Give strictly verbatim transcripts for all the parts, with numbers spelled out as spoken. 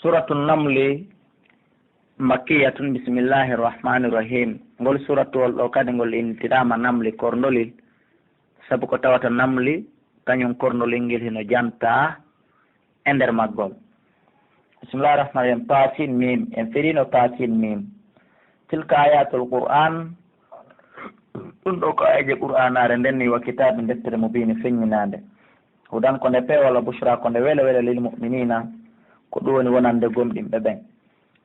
Suratu Namli, makkiyatun, bismillahi rahmani rahim. Ngol suratuwol ɗo kadi ngol innitiraama Namli korndolil, sabu ko tawata Namli kañum korndolil ngel hino jantaa e nder maggol. Bismillahi rahmani rahim. Taasin miim, en firiino taasin miim. Tilka ayatul Qur'an, ɗum ɗo ko aayeeje Qur'aanaare nden ni, wa kitaabi, deftere, mubiini, feññinaande. Hudan, ko nde peewal, wa bushra, ko nde welo welo, lil mu'miniina, ko ɗum woni wonande gomɗinɓe ɓen.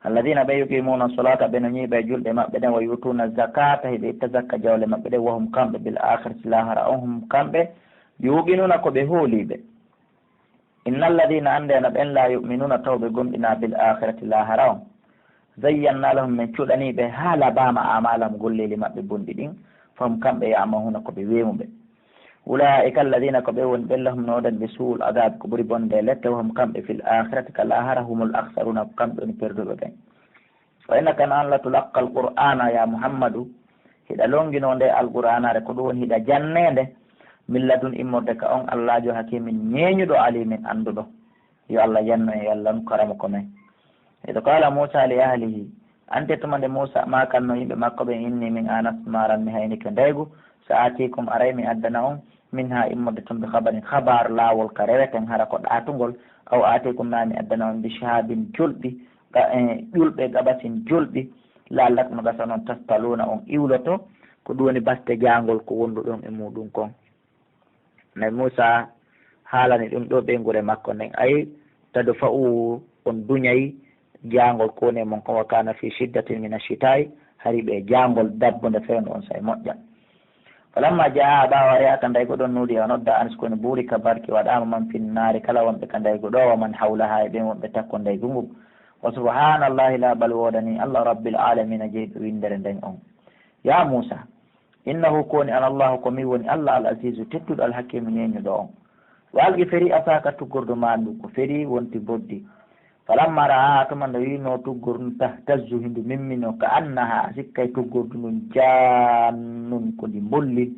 Alladina, ɓe, yuqimuuna solata, ɓe no ñiiɓa e julɗe maɓɓe ɗen, wa yuutuuna zakata, hiɓe itta zakka jawle maɓɓe ɗen, wa hum, kamɓe, bil akhirati, lahara on, hum, kamɓe, yuqinuuna, ko ɓe hooliiɓe. Inna alladina, annde no ɓen, la yuminuuna, taw ɓe gomɗina, bil akhirati, lahara on, zayyanna lahum, min cuɗani ɓe, haa labaama, amalahum, golleeli maɓɓe bonɗi ɗin, fahum, kamɓe, ya'mahuuna, ko ɓe weemuɓe. Ulaa'ika alladina, ko ɓe woni ɓen, lahum, no woodani ɓe, suu'ul adaabi, ko ɓuri bonde lette, wa hum, kamɓe, fil aakhirati, ka laahara, humul akhsaruuna, ko kamɓe woni perduɓe ɓen. Wa innaka, an, la tulaqqal qur'aana, ya Muhammadu, hiɗa longinoo nde alqur'aanaare, ko ɗum woni hiɗa jannee nde, min ladun, immorde ka on Allaajo, hakiimin, ñeeñuɗo, aliimin, annduɗo. Yo Allah yannu en, yo Allah on karamoko men. Id qala Musa li ahlihi, ante tuma nde Musa maakanno yimɓe makko ɓen, inni, min, anastu naaran, mi haynike ndaygu, sa aatikum, aray mi addana on, minha, immorde tun, bi khabarin, khabar, laawol ka reweten hara ko ɗaatungol, aw aatikum, ma mi addana on, bi shihabin, julɓi, qa-, eh, ƴulɓe, qabasin, julɓi, la'allakum, no gasa non, tastaluna, on iwloto, ko ɗum woni baste jaangol ko wonduɗon e muɗum kon. Nabi Musa haalani ɗum ɗo ɓeynguure makko nden, ay, tadfa'u, on duñay jaangol ko woni e mon kon, wa kana fi shiddatin min ashita'i, hari ɓe jaangol dabbunde fewndo on say moƴƴa. Falamma jaa, ɓaawo ari haa ka ndaygu ɗon, nuudiya, o nodda, an, uskuni, buuri ka barki, waɗaama, man fin naari, kala wonɓe ka ndaygu ɗo, wa man hawlaha, e ɓen wonɓe takko ndaygu ngun. Wa subhanallahi, laaɓal woodani Allah, rabbil alamina, jeyɗo winndere nden on. Ya Musa, innahu, ko woni an, Allahu, ko min woni Allah, al azizu, tedduɗo, al hakimu, ñeeñuɗo on. Wa alqi, feri, asaka, tuggordu maa ndu, ko feri wonti boddi. Falamma ra'aha, tuma nde wi'unoo tuggordu ndun, tahtazzu, hindu mimminoo, ka annaha, sikkay tuggordu ndun, jaannun, ko ndi mbolli.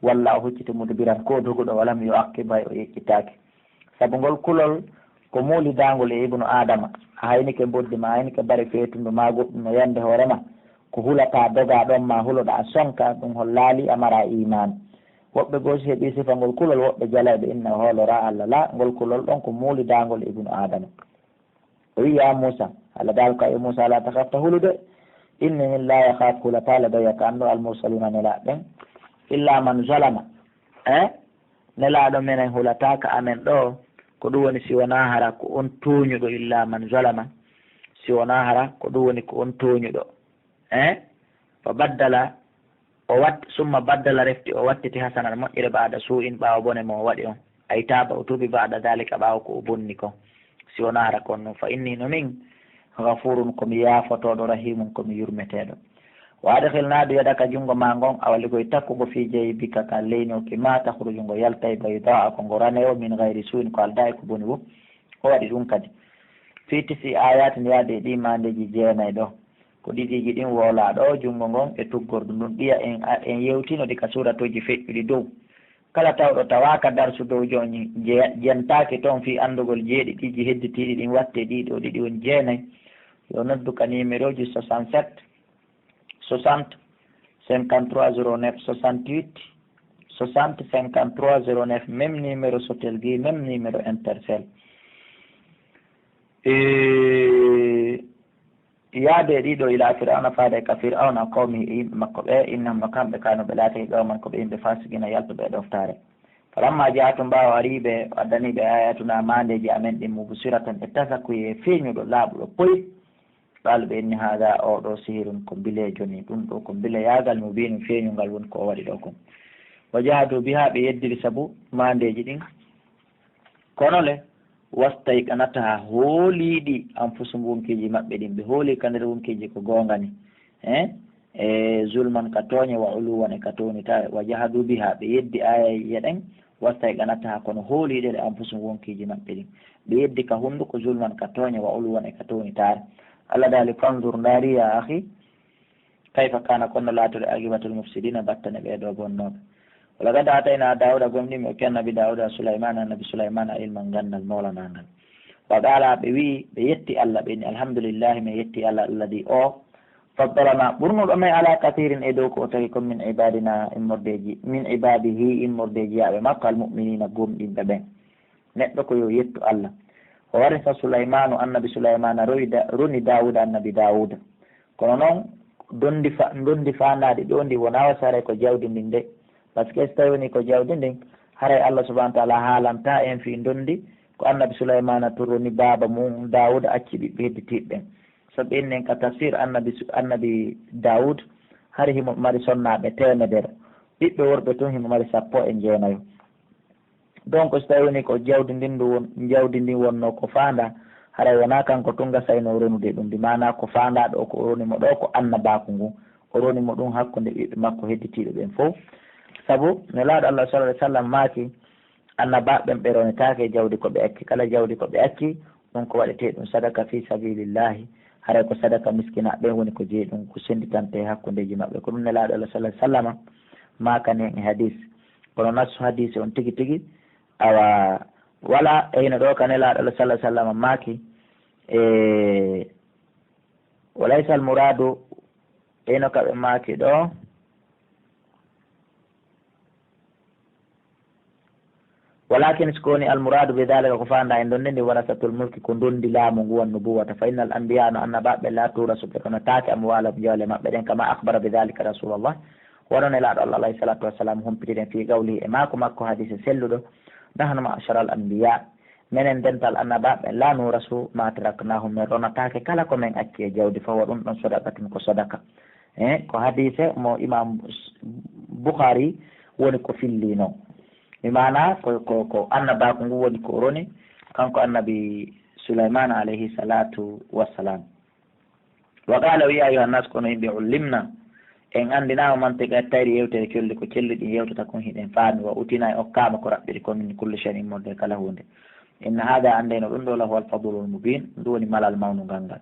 Walla, o hucciti, mudbiran, ko doguɗo, walam yu'aqqib, hay o yeccitaaki. Sabu ngol kulol ko muulidaangol e ibnu Aadama. A haynike mboddi ma, a haynike bare feetundu ma, goɗɗum no yande hoore ma, ko hulataa, dogaa ɗon, ma huloɗaa, sonka, ɗum hollaali a maraa iimaan. Woɓɓe goo si heɓii sifa ngol kulol, woɓɓe jalayɓe inna hooloraa Allah la, ngol kulol ɗon ko muulidaangol ibnu Aadama. O wi'i, ya Muusa, Allah daal ka yo Muusa, la takhaf, ta hulude, inni min la yakhaf, hulataa, ladayya, ka an ɗo, al mursaluna, nelaaɓe ɓen, illa man zalama, eh? Nelaaɗo menen hulataa ka amen ɗo, ko ɗum woni si wonaa hara ko on tooñuɗo, illa man zalama, si wonaa hara ko ɗum woni ko on tooñuɗo. Eh? Fa baddala, o wat-, summa baddala, refti o wattiti, hasanan, moƴƴere, ba'da suu'in, ɓaawo bone mo o waɗi on. Ay taaba, o tuubi, ba'da dhalika, ɓaawo ko o bonni kon. Si wonaa hara ko on ɗum, fa inni, no min, ghafurun, ko mi yaafotooɗo, rahimun, ko mi yurmeteeɗo. Wa adkhil, naadu, yadaka, junngo maa ngon, awa ligoy takkugo, fi jaybika, ka leynooki maa, takhruju, ngo yaltay, baydaa, ko ngo ranewo, min ghayri suu'in, ko aldaa e ko boni wo. O waɗi ɗum kadi. Fi tisi ayatin, yaade e ɗi maandeeji jeenay ɗo. Ko ɗiɗiiji ɗin woolaa ɗo, junngo ngon e tuggordu ndun. Ɗiya en, en yewtino ɗi ka suuratuuji feƴƴuɗi dow. Kala tawɗo tawaaka darsu dow jooni je-, jentaaki toon fii anndugol jeeɗiɗiiji hedditiiɗi ɗin, wattee ɗii ɗoo ɗiɗi woni jeenay. Yo noddu ka niimerooji soixante-sept, soixante, cinquante-trois zéro neuf, soixante-huit, soixante, cinquante-trois zéro neuf, même numéro Sotelgui, même numéro Intercell. E yaade e ɗii ɗoo, ila Fir'awna, faade ka Fir'awna, qawmihi, e yimɓe makko ɓe, innahum, no kamɓe, kaanu, ɓe laatay, qawman, ko ɓe yimɓe, fasiqina, yaltuɓe e ɗoftaare. Falamma ja'athum, ɓaawo arii ɓe, o addanii ɓe, ayatuna, maandeeji amen ɗin, mubsiratan, e tasakuye, feeñuɗo, laaɓuɗo, poy. Qaalu, ɓe inni, haada, oo ɗoo, sihirun, ko mbileejo ni, ɗum ɗoo ko mbileyaagal, mubiinun, feeñungal woni ko o waɗi ɗoo kon. Wa jahadu biha, ɓe yeddiri sabu maandeeji ɗin. Kono le, wastayqanataha, hoolii ɗi, anfusuhum, wonkiiji maɓɓe ɗin, ɓe hoolii ka nder wonkiiji ko goonga ni. Eh? E zulman, ka tooñe, wa uluwan, e ka townitaare. Wa jahadu biha, ɓe yeddi aayeeje ɗen, wastayqanataha, kono hoolii ɗe, le anfusuhum, wonkiiji maɓɓe ɗin. Ɓe yeddi ka hunnduko, zulman, ka tooñe, wa uluwan, e ka townitaare. Allah daali, fanzur, ndaari, ya akhi, kayfa kana, ko honno laatiri, aqibatul mufsidina, battane ɓee ɗoo bonnooɓe. Wa laqad aataynaa Daawuda, gomɗii mi okki Annabi Daawuda, Sulaymaana, Annabi Sulaymaana, ilman, ganndal mawlanaangal. Wa qala, ɓe wi'i, ɓe yetti Allah, ɓe ni, "Alhamdulillahi, min yetti Allah, alladhi, o, faddalana, ɓurnuɗo men, ala kathirin, e dow ko o tagi kon, min ibadina, immordeji, min ibadihi, immordeji yaaɓe makko, almu'minina, gomɗinɓe ɓen." Neɗɗo ko yo yettu Allah. O warisa Sulaymanu, annabi Sulaymana rowi Da-, roni Dawuda, annabi Dawuda. Kono noon, dondi fa-, dondi faandaade ɗo ndi wonaa wa saray ko jawdi ndin de. Parce que so tawi woni ko jawdi ndin, haray Allah subhanahu wa ta'ala haalanta en fii dondi ko annabi Sulaymana tun roni baaba mum Dawuda acci ɓiɓɓe hedditiiɓe ɓen. Sabu en nen ka tafsir annabi Su-, annabi Dawud, hari himo mari sonnaaɓe teemedere. Ɓiɓɓe worɓe tun himo mari sappo e jeenayo. Donc, so tawi woni ko jawdi ndin ndu won-, jawdi ndin wonno ko faanda, haray wonaa kanko tun gasayno ronude ɗum. Ndi maanaa ko faanda ɗo ko o roni mo ɗo ko annabaaku ngun. O roni mo ɗum hakkunde ɓiɓɓe makko hedditiiɓe ɓen fow. Sabu Nelaaɗo Allah sallallahu alaihi wasallam maaki, annabaaɓe ɓen ɓe ronetaake e jawdi ko ɓe acci. Kala jawdi ko ɓe acci, ɗum ko waɗetee ɗum sadaka fi sabilillahi. Haray ko sadaka miskinaaɓe ɓen woni ko jeyi ɗum, ko sennditante e hakkundeeji maɓɓe. Ko ɗum Nelaaɗo Allah sallallahu alaihi wasallam maakani en e hadis. Kono nassu hadisi on tigi tigi, awa, wala e hino ɗo ka Nelaaɗo Allah sallallahu alaihi wasallam maaki, e, "Wa laysa al muradu", e hino ka ɓe maaki ɗo, "Walakin", si ko woni, "al muradu bi dhalika", ko faanda e donde ndi, "warasatul mulki", ko dondi laamu ngu, "wan nubuwata", fa innal anbiya, no annabaaɓe, "la turasu", ɓe ronataake, "amwalahum", jawle maɓɓe ɗen, kama akhbara bi dhalika Rasulullah, wano Nelaaɗo Allah alayhi salatu wassalam humpitiren fi qawlihi, e maako makko hadise selluɗo, "Nahnu ma'sharal anbiya", menen dental annabaaɓe, "la nurasu ma taraknahum", men ronataake kala ko men acci e jawdi, fa huwa, ɗum ɗon, sadaqatun, ko sadaka. Eh, ko hadise mo Imam Bukhari woni ko fillino. Mi maana ko, ko, ko annabaaku ngu woni ko roni, kanko annabi Sulaiman alayhi salatu wassalam. Wa qala, wi, "Ayyuhan nas, kono yimɓe, ullimna, en anndinaama, mantiqa tayri, yewtere colli, ko celli ɗin yewtata kon, hiɗen faami, wa utina, en okkaama ko raɓɓiri kon, min kulli shay'in, immorde kala huunde. Inna hadha, anndeyno ɗum ɗo, lahu al fadlul mubin, ɗum woni malal mawnungal ngal."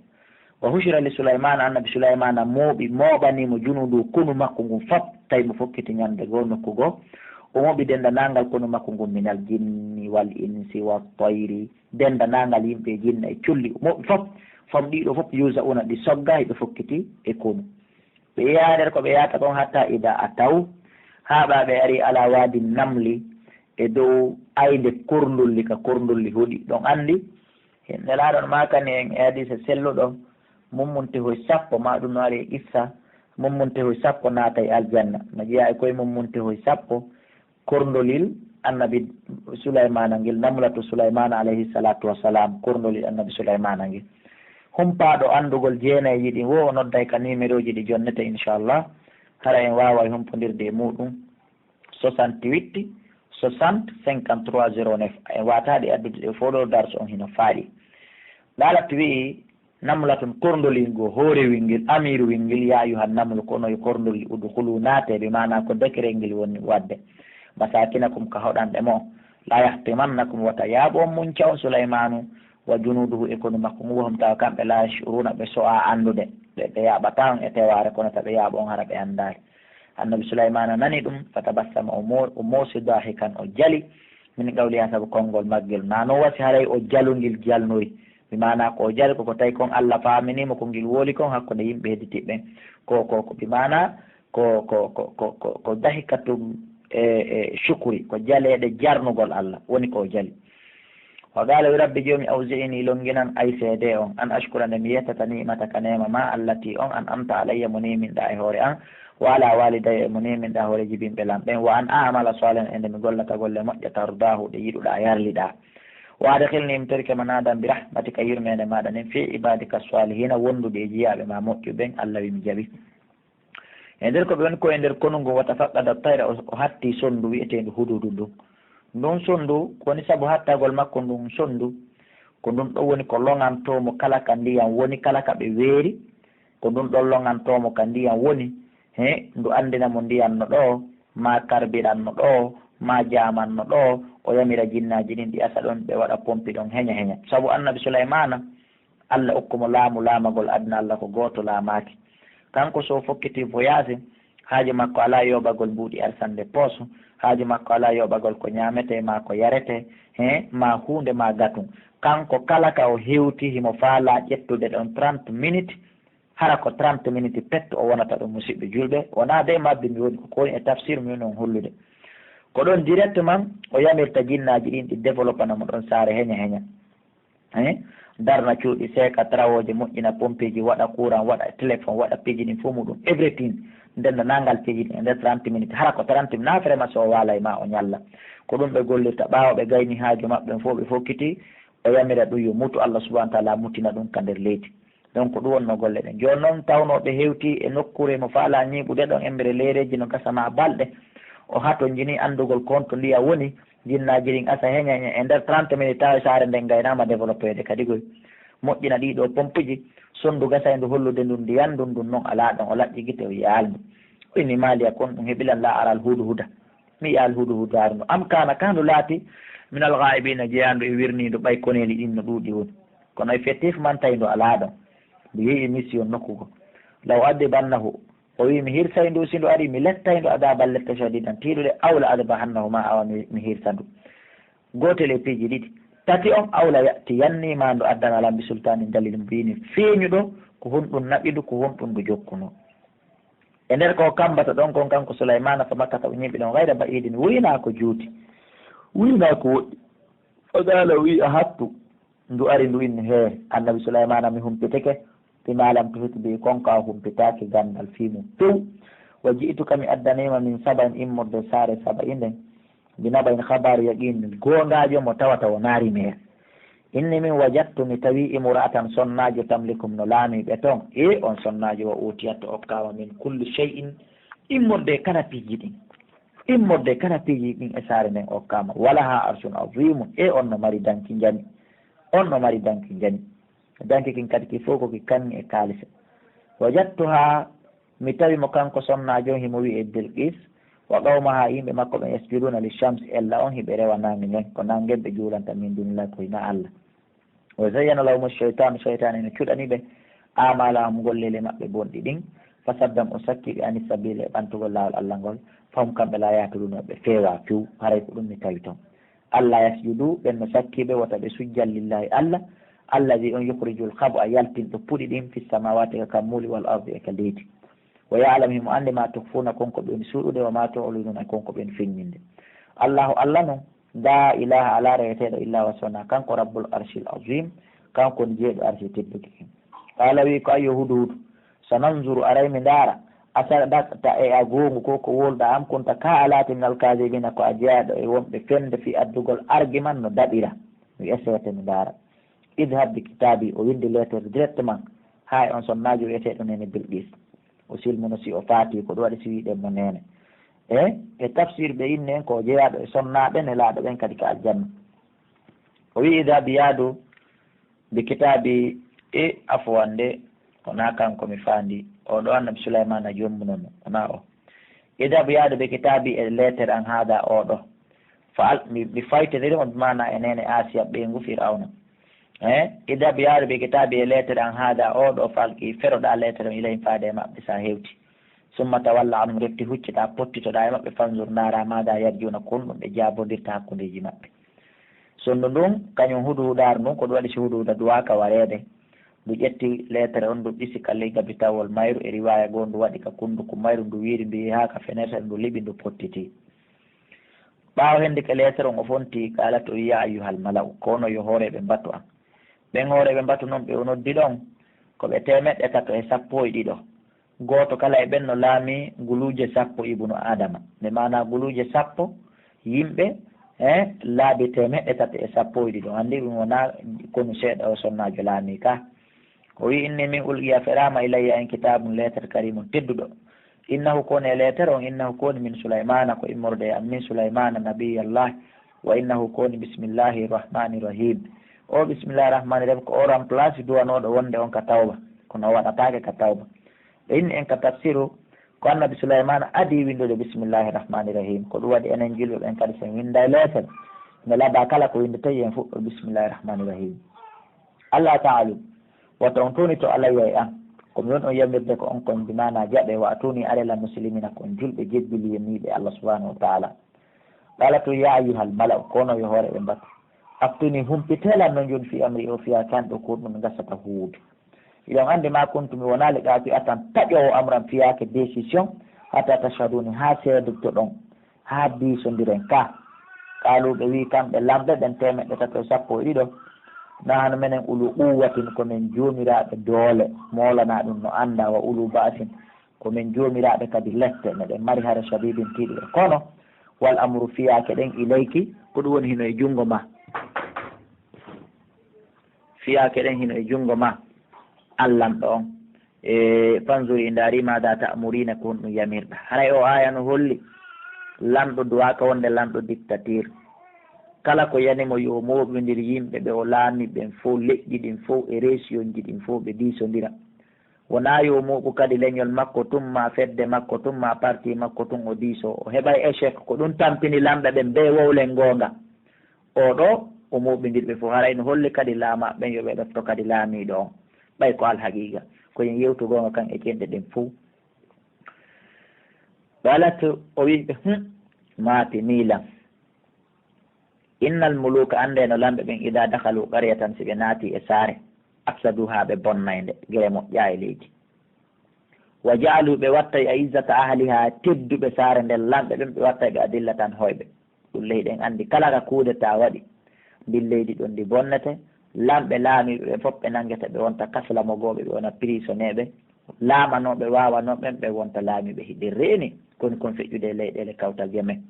Wa hushira li Sulaymana, annabi Sulaymana mooɓi, mooɓani mo junuudu konu makko ngun fop, tawi mo fokkiti ñande goo nokku goo, o mooɓi denndanangal konu makko ngun, minal jinni wal insi wat tayri, denndanangal yimɓe, jinna e colli, o mooɓi fop, fam ɗiɗo fop, yuza una, ɗi sogga, hiɓe fokkiti e konu. Ɓe yaha nder ko ɓe yahata kon, hatta ida ataw, haa ɓa ɓe ari ala wadi namli, e dow aynde korndolli, ka korndolli hoɗi. Ɗon anndi, Nelaaɗo on maakani en e hadiise selluɗo, mummuntehoy sappo, ma ɗum no ari e qissa, mummuntehoy sappo naatay aljanna. No jeyaa e koye mummuntehoy sappo, korndolil annabi Sulaymana ngil, namlatu Sulaymana alayhi salatu wassalam, korndolil annabi Sulaymana ngil. Humpaaɗo anndugol jeenayji ɗin wo, o nodday ka numéroji ɗi jonnete, inchallah. Hara en waaway humpondirde e muɗum. Soixante-huit, soixante, cinquante-trois, zéro neuf. En waataɗi addude ɗe fof ɗo, darso on hino faaɗi. Ɗalat wi'i, namlatun, korndolingol, hoorewingel, amiruwingel, ya ayyuhan namlu, kono yo korndolli, udkhulu, naate, bi maana ko décret ngel woni wadde. Masakinakum, ka hoɗanɗe mo. La yahtimannakum, wata yaaɓo on, mun caw Sulaymanu, wa junuduhu, e konu makko ngu, wa hum, tawa kamɓe, la yash'uruna, ɓe so'a anndude. Ɓe, ɓe yaaɓata on e tewaare, kono ta ɓe yaaɓo on, hara ɓe anndaali. Annabi Sulaymana nani ɗum, fatabassama, o mo-, o moosi, dahikan, o jali, min qawliha, sabu konngol maggel. Na non wasi haray o jalungil jalnoyi. Bi maana ko o jali ko, ko tawi kon Allah faaminimo ko ngil woli kon hakkunde yimɓe hedditiiɓe ɓen. Ko, ko, ko bi maana ko, ko, ko, ko, ko, ko dahikatum, e, e, shukri, ko jaleeɗe jarnugol Allah woni ko o jali. Wa qala, wi, Rabbi Joomi, awzi'ni, longinan, ay seede on, an ashkura, nde mi yettata, ni'mataka, neema ma, allati, on, an'amta alayya, mo neeminɗa e hoore an, wa ala walidayya, e mo neeminɗa hoore jibinɓe lan ɓen, wa an a'mala salihan, e nde mi gollata golle moƴƴe, tardahu, ɗe yiɗuɗa, yarliɗa. Wa adkhilni, mi torike ma, naadan, bi rahmatika, yurmeende maɗa nden, fi ibadika salihina, wondude e jiyaaɓe ma moƴƴuɓe ɓen. Allah wi, mi jaɓi. E nder ko ɓe woni ko e nder konu ngun, wa tafaqqada tayra, o, o hatti sonndu wi'eteendu hududu ndun. Ndun sonndu, ko woni sabu hattagol makko ndun sonndu, ko ndun ɗon woni ko longantoo mo kala ka ndiyan woni, kala ka ɓe weeri, ko ndun ɗon longantoo mo ka ndiyan woni, he, ndu anndina mo ndiyan no ɗoo, maa karbiran no ɗoo, maa jaaman no ɗoo, o yamira jinnaaji ɗin ɗi asa ɗon, ɓe waɗa pompi ɗon heña heña. Sabu Annabi Sulaymana, Allah okku mo laamu, laamagol aduna, Allah ko gooto laamaaki. Kanko, so o fokkiti voyage, haaju makko alaa yooɓagol mbuuɗi arsannde poos, haaju makko alaa yooɓagol ko ñaametee maa ko yaretee, he, maa huunde maa gatun. Kanko kala ka o hewti himo faalaa ƴettude ɗon trente minutes, hara ko trente minutes pet o wonata ɗum, musidɓe julɓe. Wonaa dey mabbi mi woni, ko woni e tafsir mi woni on hollude. Ko ɗon directement o yamirta jinnaaji ɗin ɗi développana mo ɗon saare heña heña. Eh? Darna cuuɗi, seeka trawooje, moƴƴina pompeeji, waɗa courant, waɗa téléphone, waɗa piiji ɗin fof muɗum, everything. Nden no nangal piiji ɗin e nder trente minutes, hara ko trente minutes, na vraiment so o waala e ma o ñalla. Ko ɗum ɓe gollirta. Ɓaawo ɓe gayni haaju maɓɓe fof, ɓe fokkiti, o yamira ɗum yo mutu, Allah subhanahu wa taala mutina ɗum ka nder leydi. Donc ko ɗum wonno golle ɗen. Jooni noon tawnoo ɓe hewti e nokkuure mo faalaa ñiiɓude ɗon, embere leereeji no gasa ma balɗe. O hatonjini anndugol ko honto ndiyam woni, jinnaaji ɗin asa heña heña e nder trente minutes tawa e saare nden gaynaama développeede kadi goy. Moƴƴina ɗii ɗoo pompuji, sonndu gasayndu hollude ndun ndiyan ndun, ndun noon alaa ɗon, o laƴƴi gite o yi'aali ndu. O inni, "Ma liya kon ɗum heɓi lan la aral hudu huda." Mi yi'aali hudu hudu haaru ndu. Am kaana, kaa ndu laati, minal gaa'ibiina, jeyaandu e wirniindu ɓay koneeli ɗin no ɗuuɗi woni. Kono effectivement tawi ndu alaa ɗon. Ndu yehi e mission nokku goo. Law addibannahu, o wi'i mi hirsay ndu, si ndu ari mi lettay ndu adaaban lette shadiidan tiiɗuɗe, aw la adbahannahu, ma awa mi, mi hirsa ndu. Gootel e piiji ɗiɗi. Tati on, aw la ya'tiyanni, ma ndu addana lan bi sultaanin daliil, mbiini feeñuɗo ko honɗum naɓi ndu, ko honɗum ndu jokkunoo. E nder ko kambata ɗon kon kanko Sulaymaana, fa makata o ñiiɓi ɗon gayra ba'iidin, wuyinaa ko juuti, wuyinaa ko woɗɗi. Fa qaala, o wi'i, ahattu, ndu ari ndu inni, hee, annabi Sulaymaana, mi humpitike, bimaa lam tuhit bihi, kon ka a humpitaaki ganndal fii mum few. Wa ji'tuka, mi addaniima, min Saba'in, immorde saare Saba'i nden, bi naba'in, khabari yaqiin, goongaajo mo tawata wonaa rimeere. Inni min wajadtu, mi tawi imra'atan, sonnaajo, tamlikuhum, no laamii ɓe ton. E on sonnaajo, wa uutiyat, o okkaama, min kulli shay'in, immorde kala piiji ɗin. Immorde kala piiji ɗin e saare nden okkaama. Walaha arshun azimun, e on no mari danki njami. On no mari danki njami. Danki kin kadi ki fow ko ki kanŋe e kaalise. Wajadtuha, mi tawi mo kanko sonnaajo on himo wi'ee Bilqis, wa qawmaha, yimɓe makko ɓen, yasjuduna li shams, ella on hiɓe rewa naange ngen, ko naange ngen ɓe juulanta min dunillahi ko hinaa Allah. Wa zayyana lahumu shaytanu, shaytaani no cuɗani ɓe, amalahum, golleele maɓɓe bonɗi ɗin, fasaddahum, o sakki ɓe, ani sabili, e ɓantugol laawol Allah ngol, fahum, kamɓe, la yahtaduna, ɓe feewaa few, haray ko ɗum mi tawi ton. Alla yasjudu, ɓen no sakki ɓe wota ɓe sujjan, lillahi, Allah, allazi, on, yukhrijul khab'a, yaltinɗo puɗi ɗin, fis samawati, ka kammuuli, wal ardi, e ka leydi. Wa ya'lamu, himo anndi, ma tukhfuna, kon ko ɓen suuɗude, wa ma tu'linuna, e kon ko ɓen feññinde. Allahu, Allah non, la ilaha, alaa reweteeɗo illa huwa, so wonaa kanko, rabbul arshil azim, kanko woni jeeɗo arshi tedduki kin. Qala, wi ko, ayyo Hudhudu, sananzuru, aray mi ndaara, asadaqta, e a goongu ko ko wowluɗaa, am kunta, ka a laati, minal kaazibina, ko a jeyaaɗo e wonɓe fende fii addugol argument no daɓira. Mi esete mi ndaara. Idhab bi kitaabi, o winndi lettre directement haa e on sonnaajo wi'eteeɗo Neene Bilqis. O silmuno si o faati, ko ɗum waɗi si wi'uɗen mo Neene. E, e tafsir ɓe inni en ko o jeyaaɗo e sonnaaɓe nelaaɗo ɓen kadi ka aljanna. O wi'i, idhab, yaadu, bi kitaabi, e, afwan de, wonaa kanko mi faandi. O ɗo annabi Sulaymaana jombuno mo, wonaa o. Idhab, yaadu, bi kitaabi, e lettre an, haada, oo ɗo. Fa al-, mi, mi faytodiri mo, bi maana e neene Asiya, ɓeyngu Firawna. Eh, idhab, yaadu, bi kitaabi, e lettre an, haada, oo ɗo, fa alqi, feroɗaa lettre on, ilayhim, faade e maɓɓe, so a hewti. Summa tawalla anhum, refti hucciɗaa, pottitoɗaa e maɓɓe, fanzur, ndaara, maada yarjiuna, ko honɗum ɓe jaabondirta hakkundeeji maɓɓe. Sonndu ndun, kañum Hudhuda ndun, ko ɗum waɗi si Hudhuda duwaaka wareede. Ndu ƴetti lettre on, ndu ɗisi ka ley gabitawol mayru, e riwaaya goo ndu waɗi ka kunduku mayru, ndu wiiri, ndu yehi haa ka fenêtre, ndu liɓi, ndu pottiti. Ɓaawo hendike lettre on, o fonti, qaalat, o wi'i, yaa ayyuhal mala'u, ko onon yo hooreeɓe mbatu an. Ɓen hooreeɓe mbatu non ɓe o noddi ɗon, ko ɓe teemeɗɗe tato e sappo e ɗiɗo. Gooto kala e ɓen no laami guluuje sappo ibnu Aadama. Nde maanaa guluuje sappo yimɓe, e laabi teemeɗɗe tato e sappo e ɗiɗo. Anndi ɗum wonaa konu seeɗa o sonnaajo laami ka. O wi'i, inni min ulqiya, feraama ilayya, en, kitaabun, lettre, kariimun, tedduɗo. Innahu, ko woni e lettre on, innahu, ko woni, min Sulaymaana, ko immorde e an, min Sulaymaana, nabiyallah, wa innahu, ko woni, bismillahi rahmani rahim. O bismillahi rahmani rahim ko o remplace duwanooɗo wonde on ka tawba, kono o waɗataake ka tawba. Ɓe inni en ka tafsiru, ko annabi Sulaymaana adii winndude bismillahi rahmani rahim. Ko ɗum waɗi enen julɓe ɓen kadi, so en winnday lettre, ne laba kala ko winndetee, yo en fuɗɗor bismillahi rahmani rahim. Alla ta'alu, wata on tuunito alayya e an. Ko mi woni on yamirde ko on kon, bi maana jaɓe, wa atuni, are lan, muslimina, ko on julɓe jebbiliiniiɓe Allah subhanahu wa ta'ala. Qala, to, ya ayyuhal mala'u, ko onon yo hooreeɓe mbatu. Aftuni, humpitee lan no jooni, fii amri, o fiyaake an ɗoo, ko honɗun gasata huuwude. Hiɗon anndi, maa kuntu, mi wonaali, qaaɗi, atan, taƴoowo, amran, fiyaake, décision, hattaa tashhaduni, haa seedotoɗon, haa diisondiren ka. Qaaluu, ɓe wi'i kamɓe lamɓe ɓen teemeɗɗe tato e sappo e ɗiɗo, nahnu menen ulu quwwatin, ko men joomiraaɓe doole, moolanaa ɗun no anndaa, wa ulu ba'sin, ko men joomiraaɓe kadi lette, meɗen mari hare, shadidin, tiiɗuɗe. Kono, wal amru, fiyaake ɗen, ilayki, ko ɗun woni hino e junngo maa. Fiyaake ɗen hino e junngo maa, an lanɗo on. E, fanzuri, ndaarii, maada ta'murina, ko honɗun yamirɗaa. Haray oo aaya no holli, lanɗo duwaaka wonde lanɗo dictature. Kala ko yani mo, yo mooɓindir yimɓe ɓe o laamii ɓen fow, leƴƴi ɗin fow e reesiyonji ɗin fow, ɓe diisondira. Wonaa yo mooɓu kadi leñol makko tun, maa fedde makko tun, maa parti makko tun, o diisoo. O heɓay échec. Ko ɗun tampini lamɓe ɓen, bee wowlen goonga. Oo ɗoo, o mooɓindir ɓe fow. Haray no holli kadi laamaaɓe ɓen yo ɓe ɗofto kadi laamiiɗo on, ɓay ko alhaqiiqa. Ko en yewtu goonga kan e cenɗe ɗen fow. Qalat, o wi'i ɓe, hum, maati nii lan. Innal muluka, anndee no lamɓe ɓen, idaa dakhaluu qaryatan, si ɓe naatii e saare, afsaduhaa, ɓe bonnay nde, gere moƴƴaa e leydi. Wa ja'aluu, ɓe wattay, a'izzata ahlihaa, tedduɓe saare nden, lamɓe ɓen, ɓe wattay ɓe adillatan, hoyɓe. Ɗun le hiɗen anndi kala ka kudeta waɗi, ndin leydi ɗon ndi bonnete, lamɓe laamiiɓe ɓen fow ɓe nanngete, ɓe wonta kasalamogooɓe, ɓe wona prisonnier ɓe, laamanooɓe waawanoo ɓen ɓe wonta laamiiɓe. Hiɗen reeni ko woni kon feƴƴude e leyɗeele kawtal Yemen.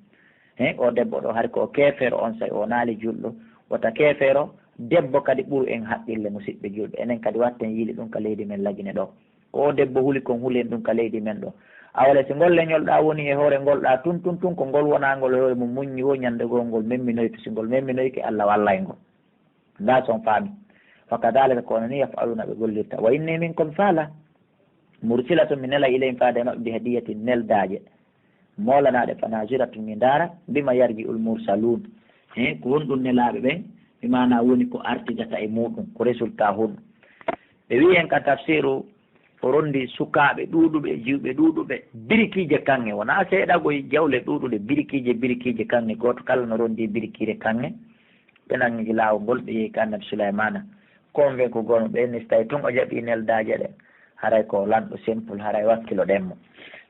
He, oo debbo ɗoo hari ko o keefeero, onsay o wonaali julɗo, wota keefeero debbo kadi ɓuru en haqqille, musiɓɓe julɓe. Enen kadi watten yiili ɗun ka leydi men Lagine ɗoo. Ko oo debbo huli kon, huli en ɗun ka leydi men ɗoo. Awa le, si ngol leñol ɗaa woni e hoore ngol ɗaa tun, tun, tun, ko ngol wonaa ngol e hoore mun muññi woo, ñande goo ngol memminoyto. Si ngol memminoyke, Alla wallay ngol. Ndaa si on faami. Fa kadhalika, ko onon ni, yaf'aluna, ɓe gollirta. Wa inni minkum, faala, mursilatun, mi nelay, ilayhim, faade e maɓɓe, bi hadiyatin, neldaaje. Moolanaaɗe, fa naziratun, mi ndaara, bima yarji'ul mursaluun. He, ko honɗun nelaaɓe ɓen, bi maanaa woni ko artidata e muuɗun, ko résultat honɗun. Ɓe wi'i en ka tafsiru, o rondi sukaaɓe ɗuuɗuɓe, jiwɓe ɗuuɗuɓe, birikiije kaŋŋe, wonaa seeɗa koy, jawle ɗuuɗuɗe, birikiije, birikiije kaŋŋe, gooto kala no rondi birikiire kaŋŋe. Ɓe nangi laawol ngol, ɓe yehi ka Annabi Sulaymaana. Convaincu gono ɓe ni, si tawi tun o jaɓi neldaaje ɗen, haray ko lanɗo simple, haray wakkiloɗen mo.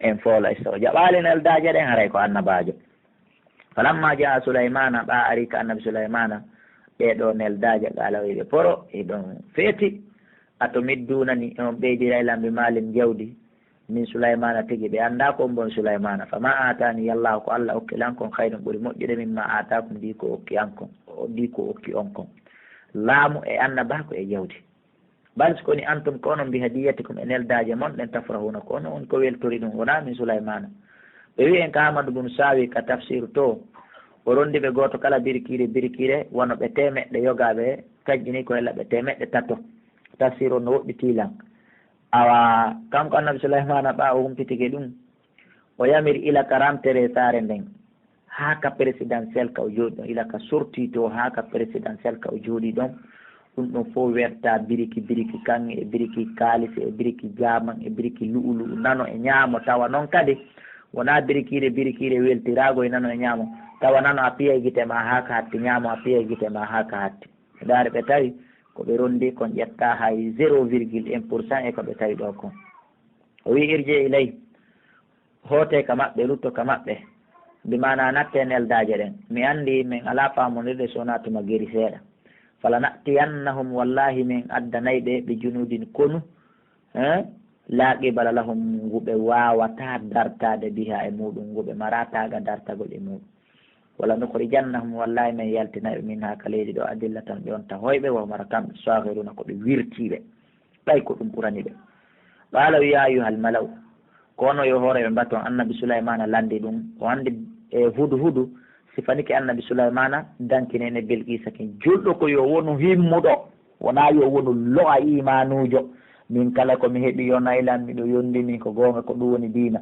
En foola, so o jaɓaali neldaaje ɗen, haray ko annabaajo. Falamma jaa Sulaymaana, ɓaa ari ka Annabi Sulaymaana, ɗee ɗoo neldaaje, qaala, wi'i ɓe, poro, hiɗon feeti, atumidduunani, on ɓeydiray lan bi maalin, jawdi, min Sulaymaana, tigi ɓe anndaa ko on bon Sulaymaana. Famaa aataani Allaahu, ko Alla okki lan kon, khayrun, ɓuri moƴƴude, mimmaa aataakum, ɗii ko okki an kon, ɗii ko okki on kon. Laamu e annabaaku e jawdi. Bal, si ko woni, antum, ko onon, bi hadiyatikum, e neldaaje mon ɗen, tafrahuuna, ko onon woni ko weltori ɗun, wonaa min Sulaymaana. Ɓe wi'i en ka Ahmadu bun Saawi ka tafsiru to, o rondi ɓe gooto kala birikiire, birikiire, wano ɓe teemeɗɗe yogaaɓe, taƴƴini ko hela ɓe teemeɗɗe tato. Tafsiru on no woɗɗitii lan. Awa, kanko Annabi Sulaymaana, ɓaa o humpitike ɗun, o yamiri ila ka rantere saare nden, haa ka présidentiel ka o jooɗi ɗon, ila ka sorti to haa ka présidentiel ka o jooɗi ɗon. Ɗun ɗon fow werta biriki, biriki kaŋŋe e biriki kaalisi e biriki jaaman e biriki lu'ulu'u, nano e ñaamo. Tawa non kadi wonaa birikiire, birikiire weltiraago e nano e ñaamo. Tawa nano a piyay gite maa haa ka hatti, ñaamo a piyay gite maa haa ka hatti. Ndaari, ɓe tawi ko ɓe rondi kon ƴetta hay zéro virgule un pour cent e ko ɓe tawi ɗoo kon. O wi'i, irji ilay, hootee ka maɓɓe, lutto ka maɓɓe, bi maanaa nattee neldaaje ɗen. Mi anndi men alaa faamondirde so wonaa tuma geri seeɗa. Falana'tiyannahum, wallaahi men addanay ɓe, bi junudin, konu, eh, laa qibala lahum, ngu ɓe waawataa dartaade, bihaa, e muuɗum, ngu ɓe marataa ga dartagol e muuɗum. Wala nukhrijannahum, wallaahi men yaltinay ɓe, minhaa, ka leydi ɗoo, adillatan, ɓe wonta hoyɓe, wa hum, hara kamɓe, saaghiruuna, ko ɓe wirtiiɓe. Ɓay ko ɗum ɓurani ɓe. Qaala, yaa ayyuhal mala'u, ko onon yo hooreeɓe mbaton, Annabi Sulaymaana lanndi ɗum. O anndi, e, hudu hudu sifanike Annabi Sulaymaana, danki neene Bilqiisa kin. Julɗo ko yo wonu himmuɗo, wonaa yo wonu lo'a iimaanuujo. Min kala ko mi heɓi yo nay lan, miɗo yondini ko goonga, ko ɗum woni diina.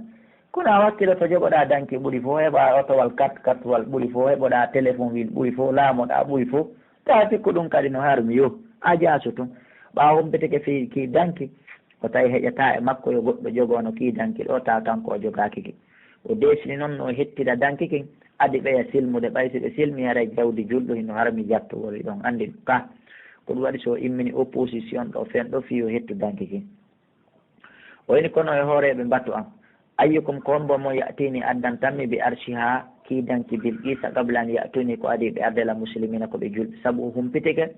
Kono a wakkiloto jogoɗaa danki ɓuri fof, heɓa otowal kat katwal ɓuri fof, heɓoɗaa téléphone wil ɓuri fof, laamoɗaa ɓuri fof. Taati ko ɗum kadi no harmi yo a jaaso tun. Ɓaawo humpitike fii kii danki, o tawi heƴataa e makko yo goɗɗo jogoono kii danki ɗoo, tawa kanko o jogaaki ki. O deesini noon no o hettira danki kin, adi ɓeya silmude, ɓay si ɓe silmi haray jawdi julɗo hino harmi jattugol, hiɗon anndi ɗum ka. Ko ɗum waɗi so immini opposition ɗo fen ɗo fii yo hettu danki kin. O ini kono e hooreeɓe mbatu an. Ayyukum ko hombo mo ya'tini addantammi bi arshiha kii danki Bilqisa qabla an ya'tuni ko adi ɓe ardela muslimina ko ɓe julɓe. Sabu o humpitike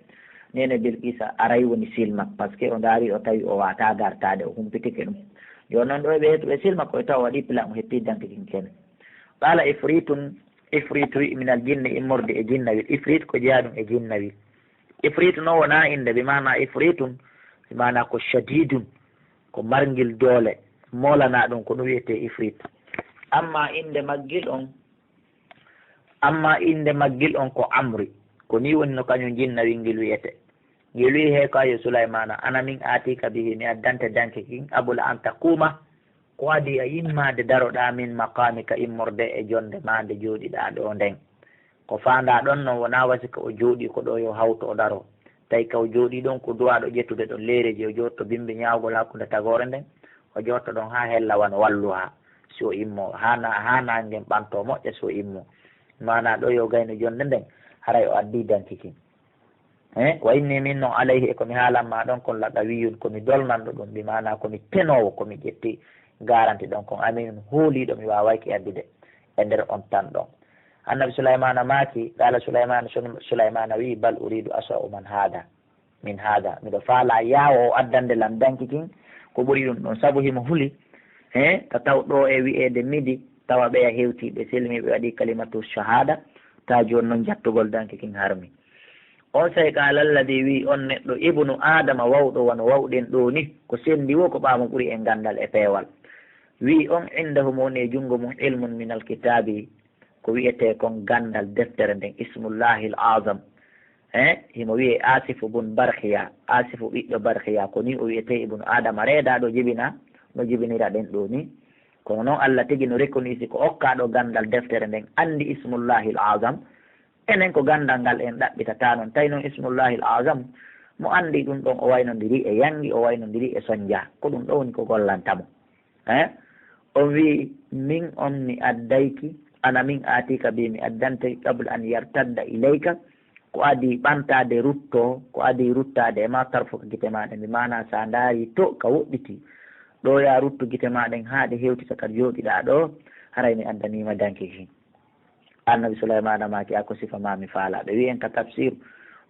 nene Bilqisa aray woni silma, parce que o ndaari o tawi o wata dartaade, o humpitike ɗum. Yo non ɗo ɓe hetu ɓe silma ko e taw waɗi plan o hetti danki kin kene. Qala ifritun, ifritu wi minal jinni immorde e jinnawil. Ifrit ko jeyaɗum e jinnawil. Ifrit no wona innde, bi maana ifritun, bi maana ko shadidun, ko marngil doole, molana ɗum ko ɗum wiyetee ifrit. Amma innde maggil on, amma innde maggil on ko amri, ko ni woni no kañum jinnawil ngil wiyetee. Ngel wi'i, hey ko ayo Sulaymana, ana min atika bihi, mi addante danki kin, qabla an taquma, ko adi a immaade daroɗaa min maqamika immorde e jonde ma nde jooɗiɗaa ɗo nden. Ko faandaa ɗon non wonaa wasi ka o jooɗii ko ɗo yo hawto o daro. Tawi ka o jooɗii ɗon ko duwaaɗo ƴettude ɗon leereeji o jootto bimbi ñaawgol hakkunde tagoore nden, o jootto ɗon haa hella wano wallu haa si o immo, haa na-, haa naange ngen ɓanto moƴƴa si o immo. Maanaa ɗo yo gayno jonde nden, haray o addii danki kin. Eh, wa inni min non alayhi e ko mi haalan ma ɗon kon laqawiyun, ko mi dolnanɗo ɗum, bi maana ko mi tenoowo, ko mi ƴetti garanti ɗon kon, aminun hooliiɗo, mi waawayki addude e nder on tan ɗon. Annabi Sulaymana maaki, qala Sulaymana, Sun-, Sulaymana wi'i, bal uridu asra'u man hada, min hada, miɗo faala yaawo o addande lan danki kin, ko ɓuri ɗum ɗon, sabu himo huli, he, ka taw ɗo e wi'eede midi, tawa ɓeya hewti, ɓe selmi, ɓe waɗi kalimatu shahada, ta jooni non jattugol danki kin harmi. On say qala alladhi, wi'i on neɗɗo, ibnu Adama, wawɗo wano wawɗen ɗo ni, ko sendi wo ko ɓaamo ɓuri en gandal e peewal. Wi'i on indahu mo woni e jungo mum ilmun minal kitabi, ko wi'ete kon gandal deftere nden, ismullahil azam. He, himo wi'e Asifu bun Barkiya, Asifu ɓiɗɗo Barkiya, ko ni o wi'ete ibnu Adama, reedaaɗo jibina, no jibinira ɗen ɗo ni. Kono non Allah tigi no rekonisi ko okkaaɗo gandal deftere nden, andi ismullahil azam. Enen ko gandal ngal en ɗaɓɓitata non. Tawi non ismullahil azam, mo andi ɗum ɗon o waynondiri e yangi, o waynondiri e sonja. Ko ɗum ɗo woni ko gollanta mo. Eh? O wi'i, min on mi addayki, ana min atika bi mi addante qabla an yartadda ilayka, ko adi ɓantaade rutto, ko adi ruttaade e ma tarfuka gite ma ɗen. Bi maana sa ndaari to ka woɗɗiti, ɗo ya ruttu gite ma ɗen haa ɗe hewtita ka jooɗiɗaa ɗo, haray mi addaniima danki kin. Annabi Sulaymana maaki, a ko sifa ma mi faala. Ɓe wi'en ka tafsir,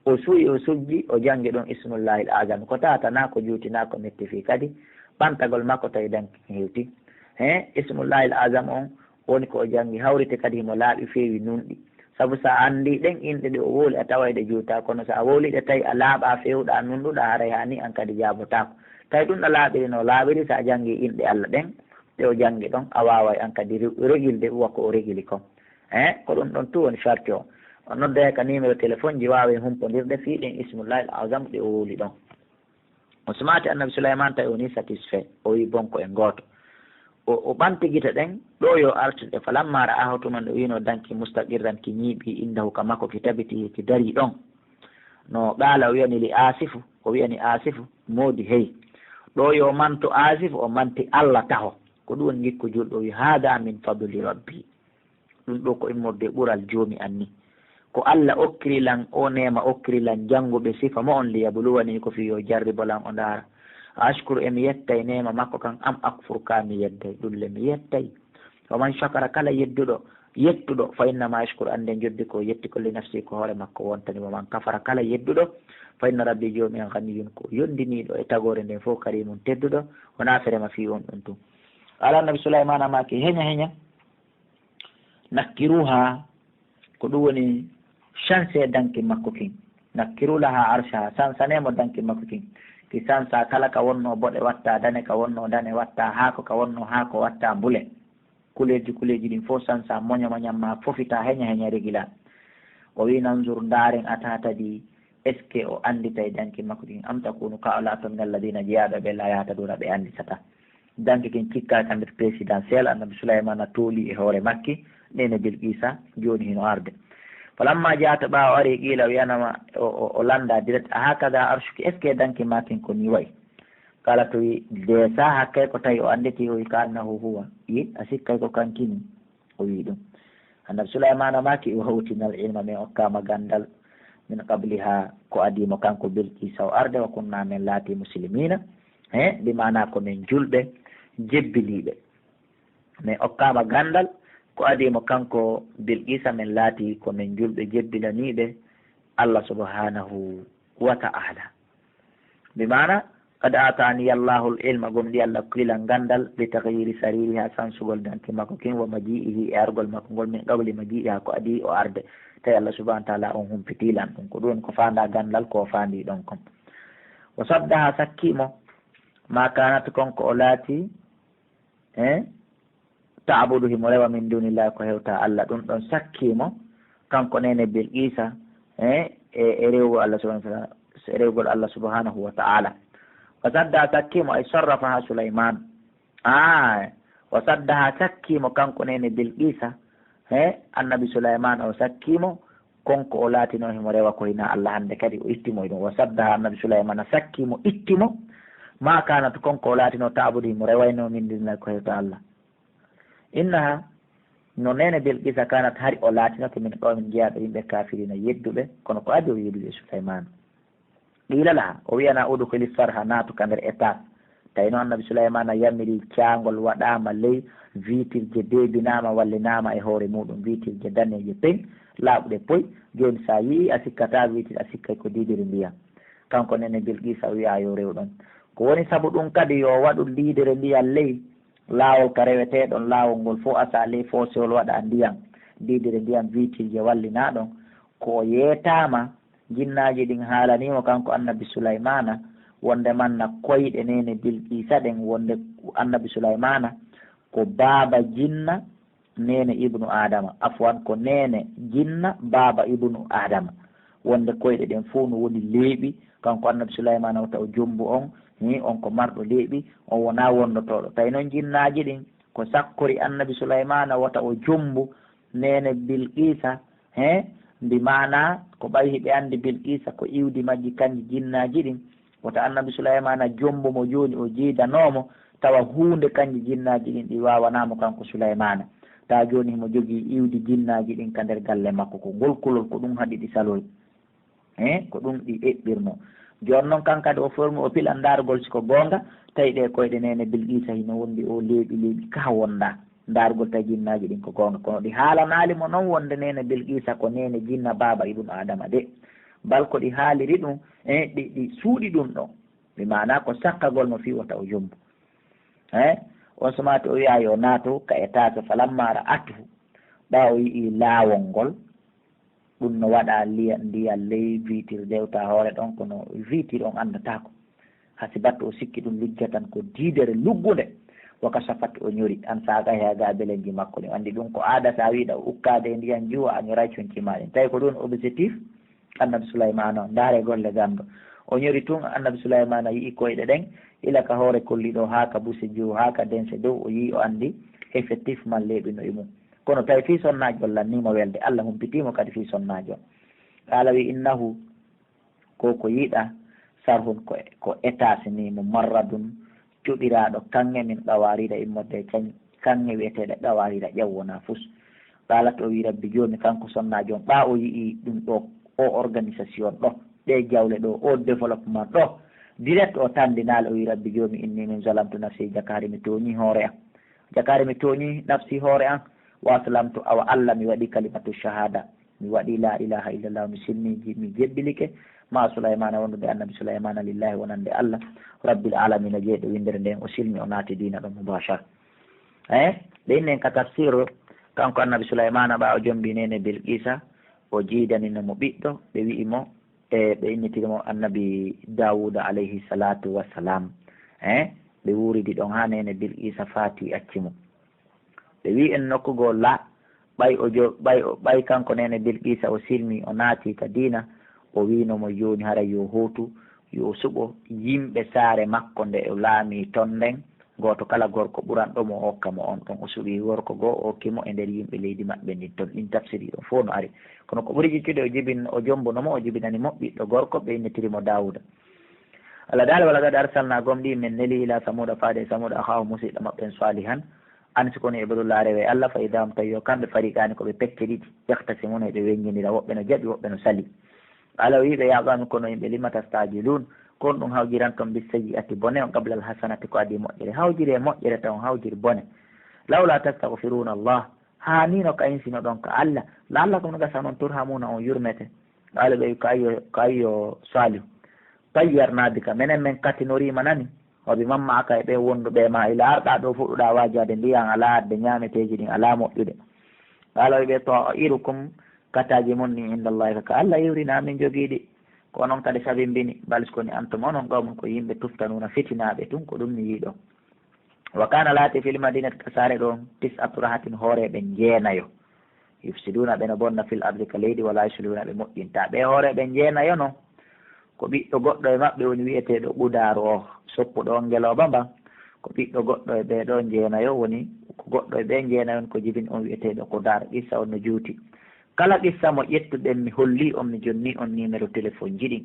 o su'i, o sujji, o jangi ɗon Ismullahil Azam. Ko tata na ko juuti na ko metti fii kadi, ɓantagol makko tawi danki hewti. He, Ismullahil Azam on woni ko o jangi hawrite kadi himo laaɓi feewi nunɗi. Sabu sa andi ɗen inɗe ɗe o wowli a taway ɗe juuta, kono sa wowli ɗe tawi a laaɓa fewɗa nunɗuɗa haray hani an kadi jaabotaako. Tawi ɗum ɗa laaɓiri no laaɓiri sa jangi inɗe Allah ɗen ɗe o jangi ɗon a waaway an kadi re-, regilde uwa ko o regili kon. Eh, ko ɗum ɗon tun woni sarti o. On noddoya ka numéro téléphone ji, waaway humpondirde fii ɗen Ismullahil Azam ɗe o wowli ɗon. O sumaati Annabi Sulaymaan, tawi o ni satisfait. O wi bon ko en gooto. O, o ɓanti gite ɗen, ɗo yo artude. Falamma ra'ahu, tuma nde o wiino danki mustaqirran ki ñiiɓi indahu ka makko ki tabiti ki dari ɗon. No qaala o wi'ani li Asifu, o wi'ani Asifu, moodi hey. Ɗo yo mantu Asifu, o manti Allah taho. Ko ɗum woni ngikku julɗo wi, hada min fadli rabbi. Ɗum ɗo ko immorde ɓural Joomi an ni. Ko Alla okkiri lan, o neema okkiri lan jannguɓe sifa mo on, liyabluwani, ko fii yo jarribo lan o ndaara. A ashkuru, e mi yettay neema makko kan, am akfur, ka mi yedday? Ɗum le mi yettay. Wa man shakara, kala yedduɗo, yettuɗo, fa innama yashkuru, annden joddi ko yetti ko li nafsi, ko hoore makko wontani. Wa man kafara, kala yedduɗo, fa inna rabbi, Joomi an, ganiyun, ko yondiniiɗo e tagoore nden fof, karimun, tedduɗo, wonaa ferema fii on ɗum tun. Qala Annabi Sulaymaana maaki, heña, heña. Nakkiruha, ko ɗum woni chance danki makko kin. Nakkiru laha arshaha, sansanee mo danki makko kin. Ki sansa kala ka wonno boɗe watta dane, ka wonno dane watta haako, ka wonno haako watta bule. Kuleeji, kuleeji ɗin fof sansa, moña moña ma fofita, heña heña regila. O wi, nanzur, ndaaren, atahtaɗi, est-ce que o annditay danki makko kin? Am takunu, ka o laato min alladina, jeyaaɓe ɓe, la yahtaduna, ɓe annditata. Danki kin cikka ka nder présidentiel, Annabi Sulaymana tooli e hoore makki, nene Bilqisa, jooni hino arde. Falamma jaata, ɓaawo ari, qila, wiyanama, o, o, o landa direct, a hakaza arshuki, est-ce que danki ma kin ko ni wayi? Kala to wi, de sa hakkay ko tawi o annditi, o wi, ka annahu huwa, yi, a sikkay ko kankini, o wi ɗum. Annabi Sulaymana maaki, "Wa utina al ilma, min okkama gandal, min qabliha, ko adii mo kanko Bilqisa o arde, wa kunna, min laati muslimina." He, bi maana ko min julɓe, jebbiliiɓe. Min okkama gandal, ko adii mo kanko Bilqisa, min laati ko min julɓe, jebbilaniiɓe Allah subhanahu wa ta'ala. Bi maana, "Qad aatani Allahu al-ilma", gomɗi Allah okkii lan gandal, "bi taghyiri saririha", sansugol danki makko kin, "wa maji'ihi", e argol makko ngol, "min qabli maji'iha", ko adii o arde. Tawi Allah subhanahu wa ta'ala on humpitii lan ɗum. Ko ɗum ko faanda gandal, ko faandi ɗon kon. "Wa saddaha", sakkii mo, "ma kanat", kon ko o laati, e "ta'budu", himo rewa, "min dunillahi", ko hewta Allah. Ɗum ɗon sakkii mo, kanko nene Bilqisa, e, e, e rewgol Allah subhanahu wa ta'ala, e rewgol Allah subhanahu wa ta'ala. "Wa saddaha", sakkii mo, ay sarrafaha Sulayman. A, "wa saddaha", sakkii mo, kanko nene Bilqisa, e, annabi Sulayman o sakkii mo, kon ko o laatino himo rewa ko hinaa Allah hande kadi o itti mo e ɗum. "Wa saddaha", annabi Sulaymana sakkii mo, itti mo, "ma kanat", kon ko o laatino, "ta'budu", himo rewayno, "min dunillahi", ko hewta Allah. "Innaha", no nene Bilqisa, "kanat", hari o laatinoke, "min qawmin", jeyaaɗo yimɓe, "kafirina", yedduɓe, kono ko adii o yeddii e Sulaymana. "Qila laha", o wi'anaa, "udkhuli sarha", naatu ka nder etaas. Tawi noon annabi Sulaymana yamiri caangol waɗaama ley, viitirje deebinaama, wallinaama e hoore muuɗum, viitirje daneeje peng, laaɓuɗe poy. Jooni so a yi'ii, a sikkataa viitir, a sikkay ko diidiri ndiyam. Kanko nene Bilqisa o wi'aa yo rew ɗon. Ko woni sabu ɗum kadi yo waɗu diidere ndiyam ley, laawol ka rewetee ɗon, laawol ngol fof asa ley foosewol waɗa ndiyam, diidere ndiyam viitirje wallinaa ɗon. Ko o yeetaama, jinnaaji ɗin haalanii mo kanko annabi Sulaymana, wonde manna koyɗe nene Bilqisa ɗen, wonde annabi Sulaymana ko baaba jinna nene ibnu Adama, afwan, ko nene jinna baaba ibnu Adama, wonde koyɗe ɗen fof no woni leeɓi, kanko annabi Sulaymana wota o jombu on, hi, on ko marɗo leeɓi, on wonaa wondotooɗo. Tawi noon jinnaaji ɗin ko sakkori annabi Sulaymana wota o jombu nene Bilqisa, he, mbi maana ko ɓay hiɓe anndi Bilqisa ko iwdi majji kanji jinnaaji ɗin, wota annabi Sulaymana jombo mo jooni o jiidanoo mo, tawa huunde kanji jinnaaji ɗin ɗi waawanaa mo kanko Sulaymana. Tawa jooni himo jogii iwdi jinnaaji ɗin ka nder galle makko, ko ngol kulol, ko ɗum haɗi ɗi saloy. He, ko ɗum ɗi eɓɓirnoo. Jooni noon kan kadi o formi, o pila ndaargol si ko goonga, tawi ɗe koyɗe nene Bilqisa hino wondi o leeɓi leeɓi ka wonda. Ndaargol tawi jinnaaji ɗin ko goonga. Kono ɗi haalanaali mo noon wonde nene Bilqisa ko nene jinna baaba Ibnu Adama de. Bal ko ɗi haaliri ɗum, e ɗi, ɗi suuɗi ɗum ɗon. Bi maana ko sakkagol mo fii wota o jombu. He, on sumaati o wi'a yo naatu ka etaas, falamma ra'athu. Ɓaawo o yi'i laawol ngol, ɗum no waɗa liya-, ndiyam ley viitir dewta hoore ɗon, kono viitir on anndataa ko. Hasibat, o sikki ɗum lujjatan ko diidere luggunde. Wa kashafat, o ñori, an saaqayha, gaa belenji makko ɗin. Anndi ɗum ko aada, so a wiɗa ukkaade e ndiyam juwa, a ñoray conci ma ɗin. Tawi ko ɗum objectif annabi Sulaymana o. Ndaare golle ganndo. O ñori tun, annabi Sulaymana yi'i koyɗe ɗen, ila ka hoore kolli ɗo, haa ka buse juwa, haa ka dense dow, o yi'i, o anndi effectif man leeɓi no e mum. Kono tawi fii sonnaajo on lannii mo welde, Allah humpitii mo kadi fii sonnaajo on. Qaala wi innahu, ko ko yiɗa, sarhun ko, ko etaas ni, mumarradun, cuɓiraaɗo kaŋŋe, min qawaariira, immorde e kaŋ-, kaŋŋe wi'eteeɗe qawaariira, ƴaw wonaa fus. Qaalat, o wi, Rabbi Joomi, kanko sonnaajo on, ɓaa o yi'i ɗum ɗo, o organisation ɗo, ɗe jawle ɗo, o développement ɗo, direct o tandinaali, o wi, Rabbi Joomi, inni min zalamtu nafsi, jakaari mi tooñi hoore am. Jakaari mi tooñi nafsi hoore am, wa aslamtu, awa Allah mi waɗi kalimatu shahada, mi waɗi la ilaha illallah, mi silmiji, mi jebbilike, ma Sulaymana wondude annabi Sulaymana lillahi wonande Allah, rabbil alamina jeyɗo windere nden, o silmi o naati diina ɗon mubashar. Eh, ɓe innen ka tafsir, kanko annabi Sulaymana ɓaawo jombi nene Bilqisa, o jiidanino mo ɓiɗɗo, ɓe wi'i mo, e ɓe innitiri mo annabi Dawuda alayhi salatu wassalam. Eh, ɓe wuuridi ɗon haa nene Bilqisa faati acci mo. Ɓe wi'i en nokku goo la, ɓay o jo-, ɓay o, ɓay kanko nene Bilqisa o silmi, o naati ka diina, o wi'no mo jooni haray yo hootu, yo suɓo yimɓe saare makko nde o laami ton nden, gooto kala gorko ɓuranɗo mo o hokka mo on. Ɗon o suɓi gorko goo o hokki mo e nder yimɓe leydi maɓɓe ndin ton. Ɗin tafsiri ɗon fow no ari. Kono ko ɓuri jiccude o jibin-, o jombuno mo, o jibinani mo ɓiɗɗo gorko, ɓe innitiri mo Dawuda. Allah daali, "Walaqad arsalna", gomɗii min neli, "ila Samuuda", faade e Samuuda, "akhaahum", musiɗɗo maɓɓe en, Saalihan, An si kono e ɓe ɗo laarewe Allah, fa idaa hum tawi yo kamɓe fariqaani ko ɓe pecce ɗiɗi, yaqtasimuuna eɓe weññindira, woɓɓe no jaɓi, woɓɓe no sali. Qala o wi'i ɓe, ya qawmi kono yimɓe, lima tastajilun, kon ɗum hawjiranton bis sayyi'ati bone on qabla al hasanati ko adii moƴƴere. Hawjiri e moƴƴere taw on hawjiri bone. Lawla tastagfiruna Allah, haa ni no ka insinoɗon ka Allah, la'allakum gasa non turhamuna on yurmete. Qala ɓe wi ko ayyo, ko ayyo Salihu. Tayyarna bika, menen men katinoriima nani, wa bi man ma'aka e ɓen wonduɓe ma, ila arɗa ɗo fuɗɗuɗa waajaade ndiyan alaa adde ñaameteeji ɗin alaa moƴƴude. Qala o wi ɓe ta'irukum, kataaji mon ni inda Allahi ka Allah iwrina min jogiiɗi. Ko onon kadi sabimbini, bal sikoni antum onon qawmun ko yimɓe tuftanuna fitinaaɓe tun ko ɗum mi yiɗo. Wa kana laati fil madinati ka saare ɗon tis'atu rahatin hooreeɓe jeenayo. Yufsiduna ɓe no bonna fil ardi ka leydi wala yuslihuna ɓe moƴƴinta. Ɓe hooreeɓe jeenayo non. Ko ɓiɗɗo goɗɗo e maɓɓe woni wi'eteeɗo Qudaaru o, soppuɗo on ngelooba mban. Ko ɓiɗɗo goɗɗo e ɓee ɗoo jeenayo woni, ko goɗɗo e ɓee jeenayo woni ko jibini on wi'eteeɗo Qudaar. Qissa on no juuti. Kala qissa mo ƴettuɗen mi hollii on, mi jonnii on numéro téléphone ji ɗin.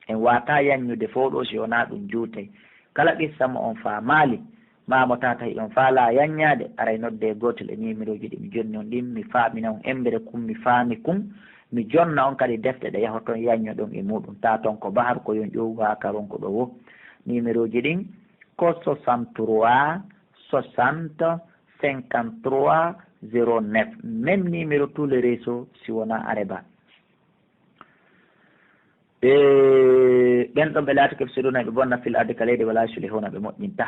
En waawataa yaññude fow ɗoo si wonaa ɗum juutay. Kala qissa mo on faamaali, maa mo tawata hiɗon faalaa yaññaade, aray noddee gootel e numéroji ɗi mi jonni on ɗin, mi faamina on emmbere kun, mi faami kun, mi jonna on kadi defte ɗe yahoton yaññoɗon e muuɗum. Tawa ton ko Bahar, ko yon ƴowu, haa karon ko ɗo wo. Numéroji ɗin ko soixante-trois soixante cinquante-trois zéro neuf. Même numéro tous les réseaux si wonaa Areba. E ɓen ɗon ɓe laatike yufsiduna ɓe bonna fil ardi ka leydi wala yuslihuna ɓe moƴƴinta.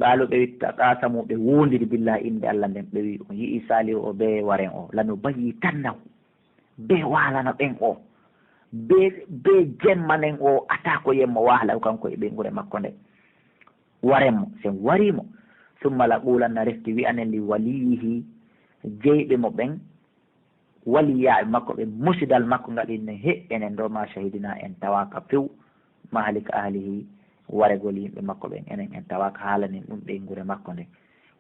Qaalu ɓe witta qasamu ɓe wondiri billahi innde Allah nden ɓe wi on yi'i Salihu o be waren o lanu bayyitannahu be waalana ɓen o be be jemmanen o ata ko yemmo wahala o kanko e ɓeynguure makko nde waren mo sen wari mo summa la qulanna refti wi'anen li waliyihi jeyɓe mo ɓen waliyaaɓe makko ɓe musidal makko ngal inne he enen ɗo ma shahidina en tawaaka few mahalika ahlihi waregol yimɓe makko ɓen enen en tawaaka haalanin ɗum ɓeynguure makko nden